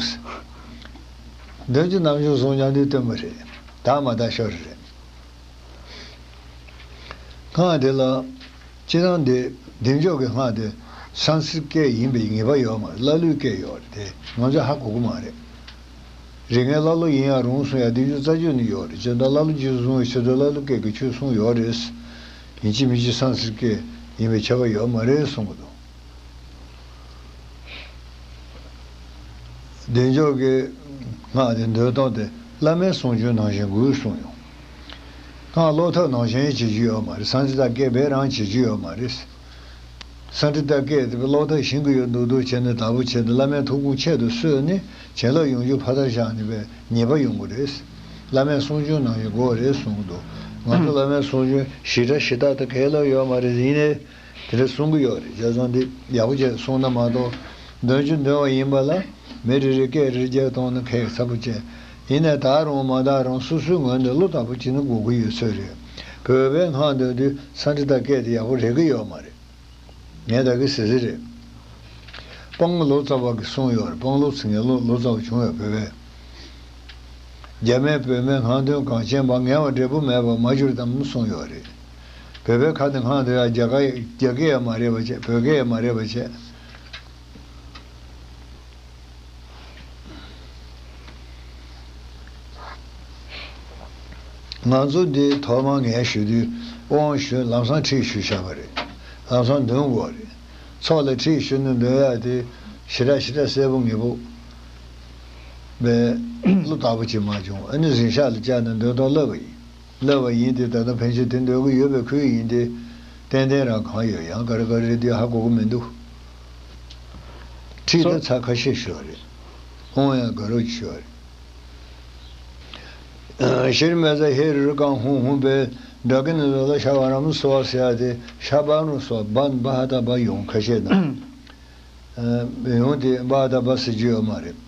འདོན་གྱི་རྣམ་འབྱུང་གསུང་སྙམ་དུས་སྟོན་པ་རེད། ད་མ་ད་ཤོར་རེད། སྔགས་དེ་ལ་སྤྱིར་བཏང་དེ་བདེ་མཆོག་གི་སྔགས་དེ་སཾ་སྐྲྀཏ་སྐད་ཡིན་པའི་ངེས་པ་ཡོད་མ་རེད། ཀླ་ཀློའི་སྐད་ཡོད་རེད། དེ་ང་ཚོས་ཧ་གོ་གི་མ་རེད། རིག་གནས་ཀླ་ཀློ་ཡིན་ཡང་རུང་གསུང་ཡ་བདེ་མཆོག་རྩ་ཆོས་ནི་ཡོད་རེད། ཅེས་ད་ཀླ་ཀློ་རྗེས་སུ་བཟུང་བའི་ཆེད་དུ་ཀླ་ཀློའི་སྐད་ཀྱི་ཆོས་གསུངས་ཡོད་རེད། ཡིན་གཅིག་མིན་གཅིག་སཾ་སྐྲྀཏ་སྐད་ཡིན་པའི་ཁྱབ་པ་ཡོད་མ་རེད་གསུང་གི་འདུག་བདེ་མཆོག་གི་སྔགས་དེ་འདོན་སྟངས་དེ་བླ་མའི་གསུང་ཆོས་ནང་བཞིན་དགོས་གསུངས་ཡོང་། སྔགས་ཀློག་ཐབས་ནང་བཞིན་བྱེད་རྒྱུ་ཡོད་མ་རེད། སཾ་ཊི་ཏ་སྐད་དཔེ་རང་བྱེད་རྒྱུ་ཡོད་མ་རེད། སཾ་ཊི་ཏ་སྐད་དེ་ཀློག་ཐབས་ཤེས་ཀྱི་ཡོད་མདོག་མདོག་བྱས་ནས་དག་པོ་བྱས་ཏེ་བླ་མའི་ཐུགས་དགོངས་ཆེད་དུ་གསོལ་ནས་བྱིན་རླབས་ཡོང་རྒྱུ་ཕར་བཞག་ནས་པའི་ཉེས་པ་ཡོང་གི་རེད། བླ་མའི་གསུང་ཆོས་ནང་བཞིན་དགོས་རེད་གསུང་གི་འདུག་ང་ཚོ་བླ་མའི་གསུང་ཆོས་ཞེ་དྲག་ཞེ་དྲག་ཏུ་གལ་ལ་ཡོད་མ་རེད། ཡིན་ནའི། དེ་འདྲ་གསུང་གི་ཡོད་རེད། བྱས་ཙང་འདི་ཡག་པོ་བྱས་གསུངས་ན་མ་གཏོགས། འདོན་རྒྱུ་འདོན་པ་ཡིན་པ་ལ་མི་རེ་རེ་སྐད་རེ་རྒྱག་གཏོང་ན་ཁེགས་ཚ་པོ་བྱས། ཡིན་ནའི་དག་རུང་མ་དག་རུང་སོ་སོའི་ངོས་ནས་བློ་དག་པོ་བྱས་ན་དགོས་ཀྱི་ཡོད་ཚོད་རེད། བོད་པའི་སྔགས་འདོན་དུས་སཾ་ཊི་ཏ་སྐད་དེ་ཡག་པོ་རེག་གི་ཡོད་མ་རེད། ངས་ད་གི་ཟེར་ཟེར་རེད། སྤང་ལོ་ཙཱ་བ་གིས་གསུངས་ཡོད་རེད། སྤང་ལོ་ཟེར་མཁན་ལོ་ལོ་ཙཱ་བ་བྱུང་ཡོད་བོད་པའི། རྒྱ་མའི་བོད་མའི་སྔགས་འདོན་གངས་ཅན་པ། ངལ་བ་འབྲས་བུ་མེད་པར་མ་གྱུར་ཏམ་གསུངས་ཡོད་རེད། བོད་པའི་ཁ་ནས་སྔགས་འདོན་ཡ་རྒྱ་གར་རྒྱ་སྐད་ཡང་མ་རེད་པ་བྱས། བོད་སྐད་ཡང་མ་རེད་པ་བྱས། ང་ཚོ་འདི་ཐོག་མ་ངས་ཞུ་དུས་དབང་ཞུ་ལམ་སང་ཁྲིད་ཞུ་བཞག་པ་རེད། ལམ་སང་འདོན་དགོས་རེད། ཚོགས་ལ་ཁྲིད་ཞུ་ནས་འདོན་ཡག་དེ་ཞེ་དྲག་ཞེ་དྲག་གསལ་པོ་ངེས་པོ་བས་བློ་བདག་པོ་ཅིག་མ་བྱུང་། ཨ་ནི་རིང་ཤག་ལ་བཅར་ནས་འདོན་སྟངས་བསླབ་པ་ཡིན། བསླབ་པ་ཡིན་ཏེ། ད་ལྟ་ཕན་ཆད་དེ་འདོན་གི་ཡོད་པའི་ཁུལ་ཡིན་ཏེ། ཏན་ཏན་རང་གང་ཡོད། ཡང་ག་རེ་ག་རེ་རེད་དེ་ཧ་གོ་གི་མི་འདུག་ཁྲིད་ད་ཚར་ཁ་ཤས་ཤོད་རེད། ཧོང་ཡང་དགའ་རོགས་ཤོད་རེད། ཤྲཱི་མེ་ཛ་ཧེ་རུ་རུ་ཀཾ་ཧཱུྃ་ཧཱུྃ་ཕཊ་ཌཱ་ཀི་ཎྜི་ཛཱ་ལ་ཤ་བ་རཾ་སྭཱ་ཧཱ་ཟེར་ཡ་དེ་ཤ་བ་རཾ་སྭཱ་ཧཱ། བ་བ་ཧ་ད་བ་ཡོང་ཁ་ཤས་ན། ཡོང་དེ་བ་ཧ་ད་བ་ཟེར་རྒྱུ་ཡོད་མ་རེད།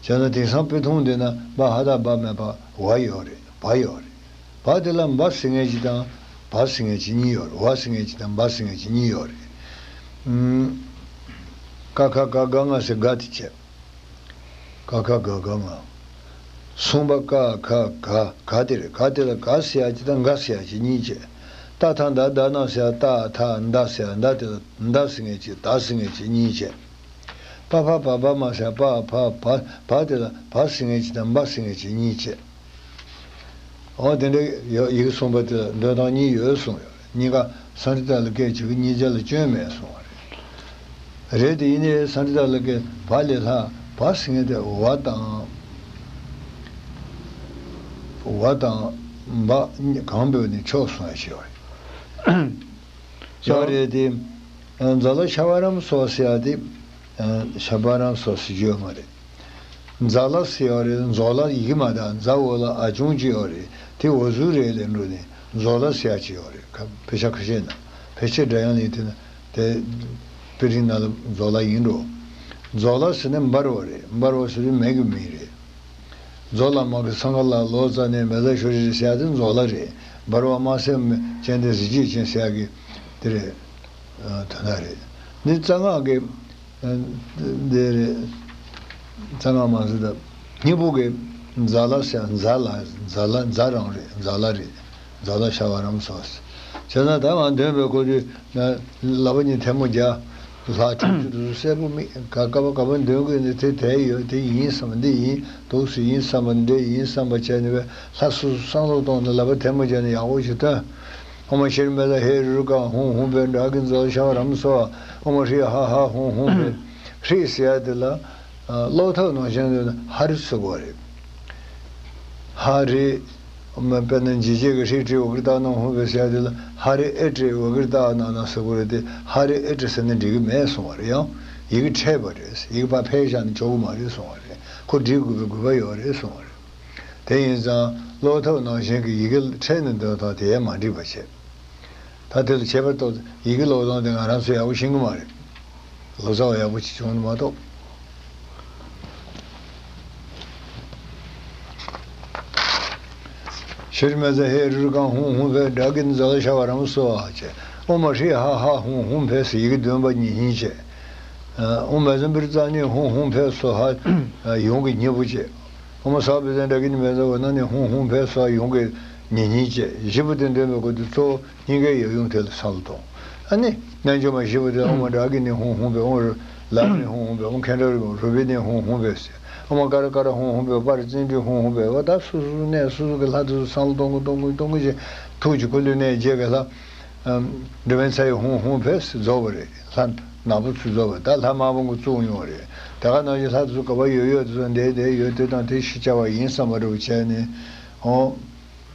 བྱས་ན་དེང་སང་དཔེ་ཐུང་དེ་ན་བ་ཧ་ད་བ་མེད་པ་བ་ཡོད་རེད། བ་ཡོད་རེད། བ་དེ་ལ་འབའ་ཟེར་མཁན་ཅིག་དང་བ་ཟེར་མཁན་ཅིག་གཉིས་ཡོད་རེད། བ་ཟེར་མཁན་ཅིག་དང་འབའ་ཟེར་མཁན་ཅིག་གཉིས་ཡོད་རེད། ཀ་ཁ་ག་ག་ང་ཟེར་ག་དེ་བྱས། ཀ་ཁ་ག་ག་ང་། གསུམ་པ་ཀ་ཁ་ག་ག་དེ་རེད། ག་དེ་ལ་ག་ཟེར་ཡ་ཅིག་དང་འགའ་ཟེར་ཡ་ཅིག་གཉིས་བྱས། ཏ་ཐ་ད་ད་ན་ཟེར་ཡ་ཏ་ཐ་ད་ཟེར་ཡ་ད་དེ་ལ་ད་ཟེར་མཁན་ཅིག་ད་ཟེར་མཁན་ཅིག་གཉིས་བྱས། པ་ཕ་བ་བ་མ་ཟེར་ཡ་པ་ཕ་བ་བ་དེ་ལ་བ་ཟེར་མཁན་ཅིག་དང་འབའ་ཟེར་མཁན་ཅིག་གཉིས་བྱས། འོ་དེ་འདྲ་ཡོད། ཡི་གེ་གསུམ་པ་དེ་ལ་འདོན་སྟངས་གཉིས་ཡོད་གསུངས་ཡོད། གཉིས་ཀ་སཾ་ཊི་ཏ་ལ་སྐད་བྱེད་ཀྱི་གཉིས་ཆ་ལ་སྐྱོན་མེད་གསུངས་པ་རེད། རེད་དེ་ཡིན་ནའི་སཾ་ཊི་ཏ་ལ་སྐད་བ་ལས་ལྷག་བ་ཟེར་མཁན་དེ་བ་དང་། བ་དང་འབའ་གང་འབོད་ནས་ཆོག་གསུངས་ཡ་ཞིག་ཡོད་རེད། ཡོད་རེད་དེ། ཛཱ་ལ་ཤ་བ་རཾ་སྭཱ་ཧཱ་ཟེར་ཡ་དེ། ཤ་བ་རཾ་སྭཱ་ཧཱ་ཟེར་རྒྱུ་ཡོད་མ་རེད། ཛཱ་ལ་ཟེར་ཡོད་རེད། ཛོ་ལ་ཡི་གེ་མ་དང་ཛ་འོག་ལ་ཨ་ཆུང་ཅིག་ཡོད་རེད། དེ་འོ་ཟུག་རེད་ལབ་འགྲོ་ནས་ཛོ་ལ་ཟེར་ཡ་ཅིག་ཡོད་རེད། ཁ་དཔེ་ཆ་ཁ་ཤས་ན། ཕལ་ཆེར་སྒྲ་དབྱངས་གླིང་དེ་ན་དེ་དཔེ་རིང་ནང་ལ་ཛོ་ལ་ཡིན་འགྲོ། ཛོ་ལ་ཟེར་ན་འབར་བ་རེད། འབར་བ་ཟེར་དུས་མེ་གི་མིང་རེད། ཛོ་ལ་མ་གི་སང་ག་ལ་ལོ་ཙཱ་ནས་མེ་ཛ་ཤོ་རི་ཟེར་ཡ་དེ་ཛོ་ལ་རེད། འབར་བ་དམར་སེར་ཅན་དེ་གཟི་བརྗིད་ཅན་ཟེར་ཡ་གི་དེ་རེད། དོན་དག་རེད། འདི་རྩ་སྔགས་ཀྱི། འདི་རེད། རྩ་སྔགས་མ་ཟེར་ད། སྙིང་པོ་གི། ཛཱ་ལ་ཟེར་ཛཱ་ལ་ཛཱ་ལ་ཛཱ་རང་རེད། ཛཱ་ལ་རེད། ཛཱ་ལ་ཤ་བ་རཾ་སྭཱ་ཧཱ། བྱས་ཙང་ད་ང་འདོན་པའི་སྐོར་དུས་ན་ལག་པ་གཉིས་ཐལ་མོ་སྦྱར། ལྷག་ཆུང་ཆུང་དུ་གསལ་པོ་མིག་ག་ག་བ་ག་བ་འདོན་དགོས་ནི་དེ་དེ་ཡོད། དེ་ཡིན་བསམ་པ་འདི་ཡིན་འདུག་སེ་ཡིན་བསམ་པ་འདི་ཡིན་བསམ་པ་བྱས་ནས་པའི་ལྷ་སོ་སོ་བསམ་བློ་གཏོང་ནས་ལག་པ་ཐལ་མོ་སྦྱར་ནས་ཡག་པོ་ཞིག་འདོན། ཨོཾ་ཤྲཱི་མེ་ཛ་ཧེ་རུ་རུ་ཀཾ་ཧཱུྃ་ཧཱུྃ་ཕཊ་ཌཱ་ཀི་ཎྜི་ཛཱ་ལ་ཤ་བ་རཾ་སྭཱ་ཧཱ། ཨོཾ་ཧྲཱིཿཧ་ཧ་ཧཱུྃ་ཧཱུྃ་ཕཊ། ཧྲཱིཿཟེར་ཡ་དེ་ལ་ཀློག་ཐབས་ནང་བཞིན་དུ་ཧ་རི་ཟེར་དགོས་རེད། ཧ་རི། དཔེར་ན་འཇིགས་བྱེད་ཀྱི་ཧྲཱིཿ་ཏྲཱིཿ་ཝ་ཀྲ་ཏ་ནཱུཾ་ཧཱུྃ་ཕཊ་ཟེར་ཡ་དེ་ལ་ཧ་རི་ཨེ་ཏྲཱིཿ་ཝ་ཀྲ་ཏ་ནཱ་ནཱ་ཟེར་དགོས་རེད་དེ། ཧ་རི་ཨེ་ཏྲཱིཿཟེར་ན་འགྲིག་གི་མེད་གསུངས་པ་རེད། ཡང་ཡི་གེ་ཕྲད་པ་རེད། ཡི་གེ་ཕར་ཕར་བཞག་ན་ཆོག་གི་མ་རེད་གསུངས་པ་རེད། ཁོ་འགྲིག་དགོས་པའི་དགོས་པ་ཡོད་རེད་གསུངས་པ་རེད། དེ་ཡིན་ཙང་ཀློག་ཐབས་ནང་བཞིན་གྱི་ཡི་གེ་ཕྲད་ནས་འདོན་སྟངས་དེ་ཡང་མ་འགྲིག་པ་བྱས། ད་དེ་ལ་ཁྱད་པར་ཏོག་ཙམ་ཡི་གེ་ཀློག་སྟངས་དེ་ང་རང་ཚོས་ཡག་པོ་ཤེས་ཀྱི་མ་རེད། ལོ་ཙཱ་བ་ཡག་པོ་ཅིག་བྱུང་ན་མ་གཏོགས། ཤྲཱི་མེ་ཛ་ཧེ་རུ་རུ་ཀཾ་ཧཱུྃ་ཧཱུྃ་ཕཊ་ཌཱ་ཀི་ཎྜི་ཛཱ་ལ་ཤ་བ་རཾ་སྭཱ་ཧཱ་བྱས། ཨོཾ་ཧྲཱིཿཧ་ཧ་ཧཱུྃ་ཧཱུྃ་ཕཊ་ཟེར་ཡི་གེ་འདོན་པ་ཉིན་ཉིན་བྱས། ཨོཾ་མེ་ཛ་བྷྲཱི་ཙ་ནཱི་ཧཱུྃ་ཧཱུྃ་ཕཊ་སྭཱ་ཧཱ་ཡུམ་གྱི་སྙིང་པོ་བྱས། ཨོཾ་སརྦ་བིཛ་ཌཱ་ཀི་ཎྜི་མེ་ཛ་ཝཱ་ཎཱ་ནཱི་ཧཱུྃ་ཧཱུྃ་ཕཊ་སྭཱ་ཧཱ་ཡུམ་གྱི་ཉིན་ཉིན་བྱས། བཞི་པོ་དེ་འདོན་པའི་སྐབས་དུ་གཙོ་བོ་སྙིང་གའི་ཡབ་ཡུམ་དེ་ལ་བསམ་བློ་གཏོང་། ཨ་ནི་རྣལ་འབྱོར་མ་བཞི་པོ་དེ་ལ་ཨོཾ་ཌཱ་ཀི་ཎི་ཧཱུྃ་ཧཱུྃ་ཕཊ། ཨོཾ་ལཱ་ཎི་ཧཱུྃ་ཧཱུྃ་ཕཊ། ཨོཾ་ཁཻ་ཌཱ་རུ་པ་ཎི་ཧཱུྃ་ཧཱུྃ་ཕཊ་ཟེར། ཨོཾ་ཀ་ར་ཀ་ར་ཧཱུྃ་ཧཱུྃ་ཕཊ། པ་ར་ཙཎྜི་ཧཱུྃ་ཧཱུྃ་ཕཊ། འོ་ད་སོ་སོ་སོ་གནས་སོ་སོ་གི་ལྷ་དེ་ཚོ་བསམ་བློ་གཏོང་གི་གཏོང་གི་གཏོང་གི་གཏོང་གི་བྱས། ཐུགས་ཀྱི་འཁོར་ལོའི་གནས་བརྒྱད་ཀྱི་ལྷ། འགྲོ་བའི་མཚན་ཡི་ཧཱུྃ་ཧཱུྃ་ཕཊ་རྫོགས་པ་རེད། ལྷ་ནག་པོ་ཚོས་རྫོགས་པ། ད་ལྷ་དམར་པོ་གིས་བཙུགས་མྱོང་བ་རེད། ད་ག་ནང་བཞིན་ལྷ་དེ་ཚོ་ག་པར་ཡོད་ཡོད་དེ་ཚོ་འདས་འདས་ཡོད་དེ་དང་དེ་ཤི་བྱ་བ་ཡིན་བསམ་པ་འདྲ་བོ་བྱས་ནས། འོ།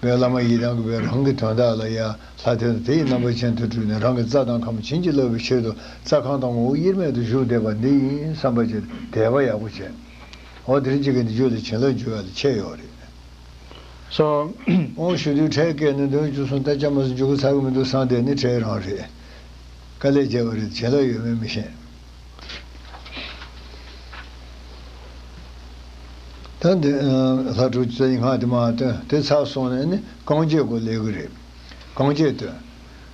བའི་བླ་མ་ཡི་དམ་གྱིས་བའི་རང་གི་དོན་དག་ལ་ཡ་ལྷ་དེ་དང་དེ་ཡི་རྣམ་པ་ཅན་དུ་སྤྲུལ་ནས་རང་གི་རྩ་དང་ཁམས་བྱིན་གྱིས་བརླབ་པའི་ཕྱིར་དུ་རྩ་ཁང་དང་ངོ་བོ་དབྱེར་མེད་དུ་བཞུགས་བསྡད་པ་འདི་ཡིན་བསམ་པ་བྱས་དད་པ་ཡག་པོ་བྱས། འོ་དེ་རིང་གཅིག་གི་འདི་རྒྱུད་ལ་བྱིན་རླབས་འཇུག་ཡ་ལ་ཁྱད་ཡོད་རེད། སོ། འོ་ཞུ་དུས་འཕྲལ་སྐད་ནས་འདོན་བཅུག་སོང་། ད་ཅམ་མ་སུ་འཇུག་གི་ཚར་གི་མི་འདུག་བསམ་བསྡད་ནི་འཕྲལ་རང་རེད། དཀའ་ལས་བརྒྱབ་པ་རེད། བྱིན་རླབས་ཡོད་མེད་མི་ཤེས། ད་འདི་ལྷ་དྲུག་ཅུ་རྩ་གཉིས་སྔགས་དེ་མར་བཏོན་དེ་ཚར་སོང་ནས་ནི་རྐང་རྗེས་སྐོར་ལས་ཀྱི་རེད། རྐང་རྗེས་བཏོན།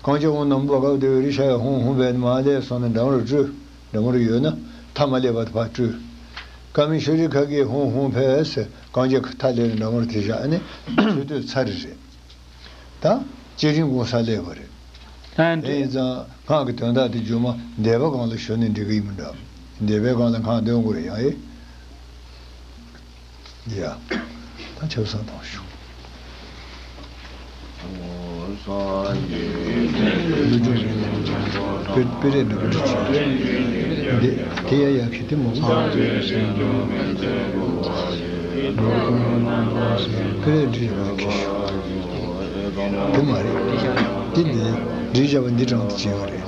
རྐང་རྗེས་འོང་ནམ་བུ་གབ་དེ་བའི་རི་ཤ་ཡ་ཧུང་ཧུང་བས་མར་ལས་སོང་ནས་འགྲམ་རུ་བཀྲུས། འགྲམ་རུ་ཡོད་ན་ཐ་མ་ལས་པ་དེ་ཕར་བཀྲུས། ཀ་མི་ཤུ་རི་ཁ་གིས་ཧུང་ཧུང་ཕེ་ཟེར་རྐང་རྗེས་ཁ་ཐ་ལས་ནས་འགྲམ་རུ་དེ་བཞག་ནས་ཆུ་སྟོད་ཚ་རི་རེད། ད་བསྐྱེད་རིམ་གོང་ས་སླེབས་པ་རེད། ཨ་དེ་ཡིན་ཙང་སྔགས་ཀྱི་དོན་དག་དེ་རྒྱུ་མ་བཟླས་པ་སྒང་ལ་ཞུ་ནས་འགྲིག་གི་ཡིན་མི་འདྲ། བཟླས་པའི་སྒང་ལ་སྔགས་འདོན་དགོས་རེད་ཡང་ཨེ། ཡ། ད་ཆབ་གསང་བཏང་ཞུ། ཀླུ་སྒྲུབ་རེད། དཔེ་དཔེ་རེད་འདྲ་པོ་འདྲ་བྱས། འདི་དེ་ཡ་ཡ་ཁྱི་དེ་མོ། དཔེ་རེད་འདྲ་ཡ་ཁྱི་ཞུ། དེ་མ་རེད། འདི་འདི་འདྲི་བྱ་བ་འདི་དྲང་དུ་བྱེད་པ་རེད།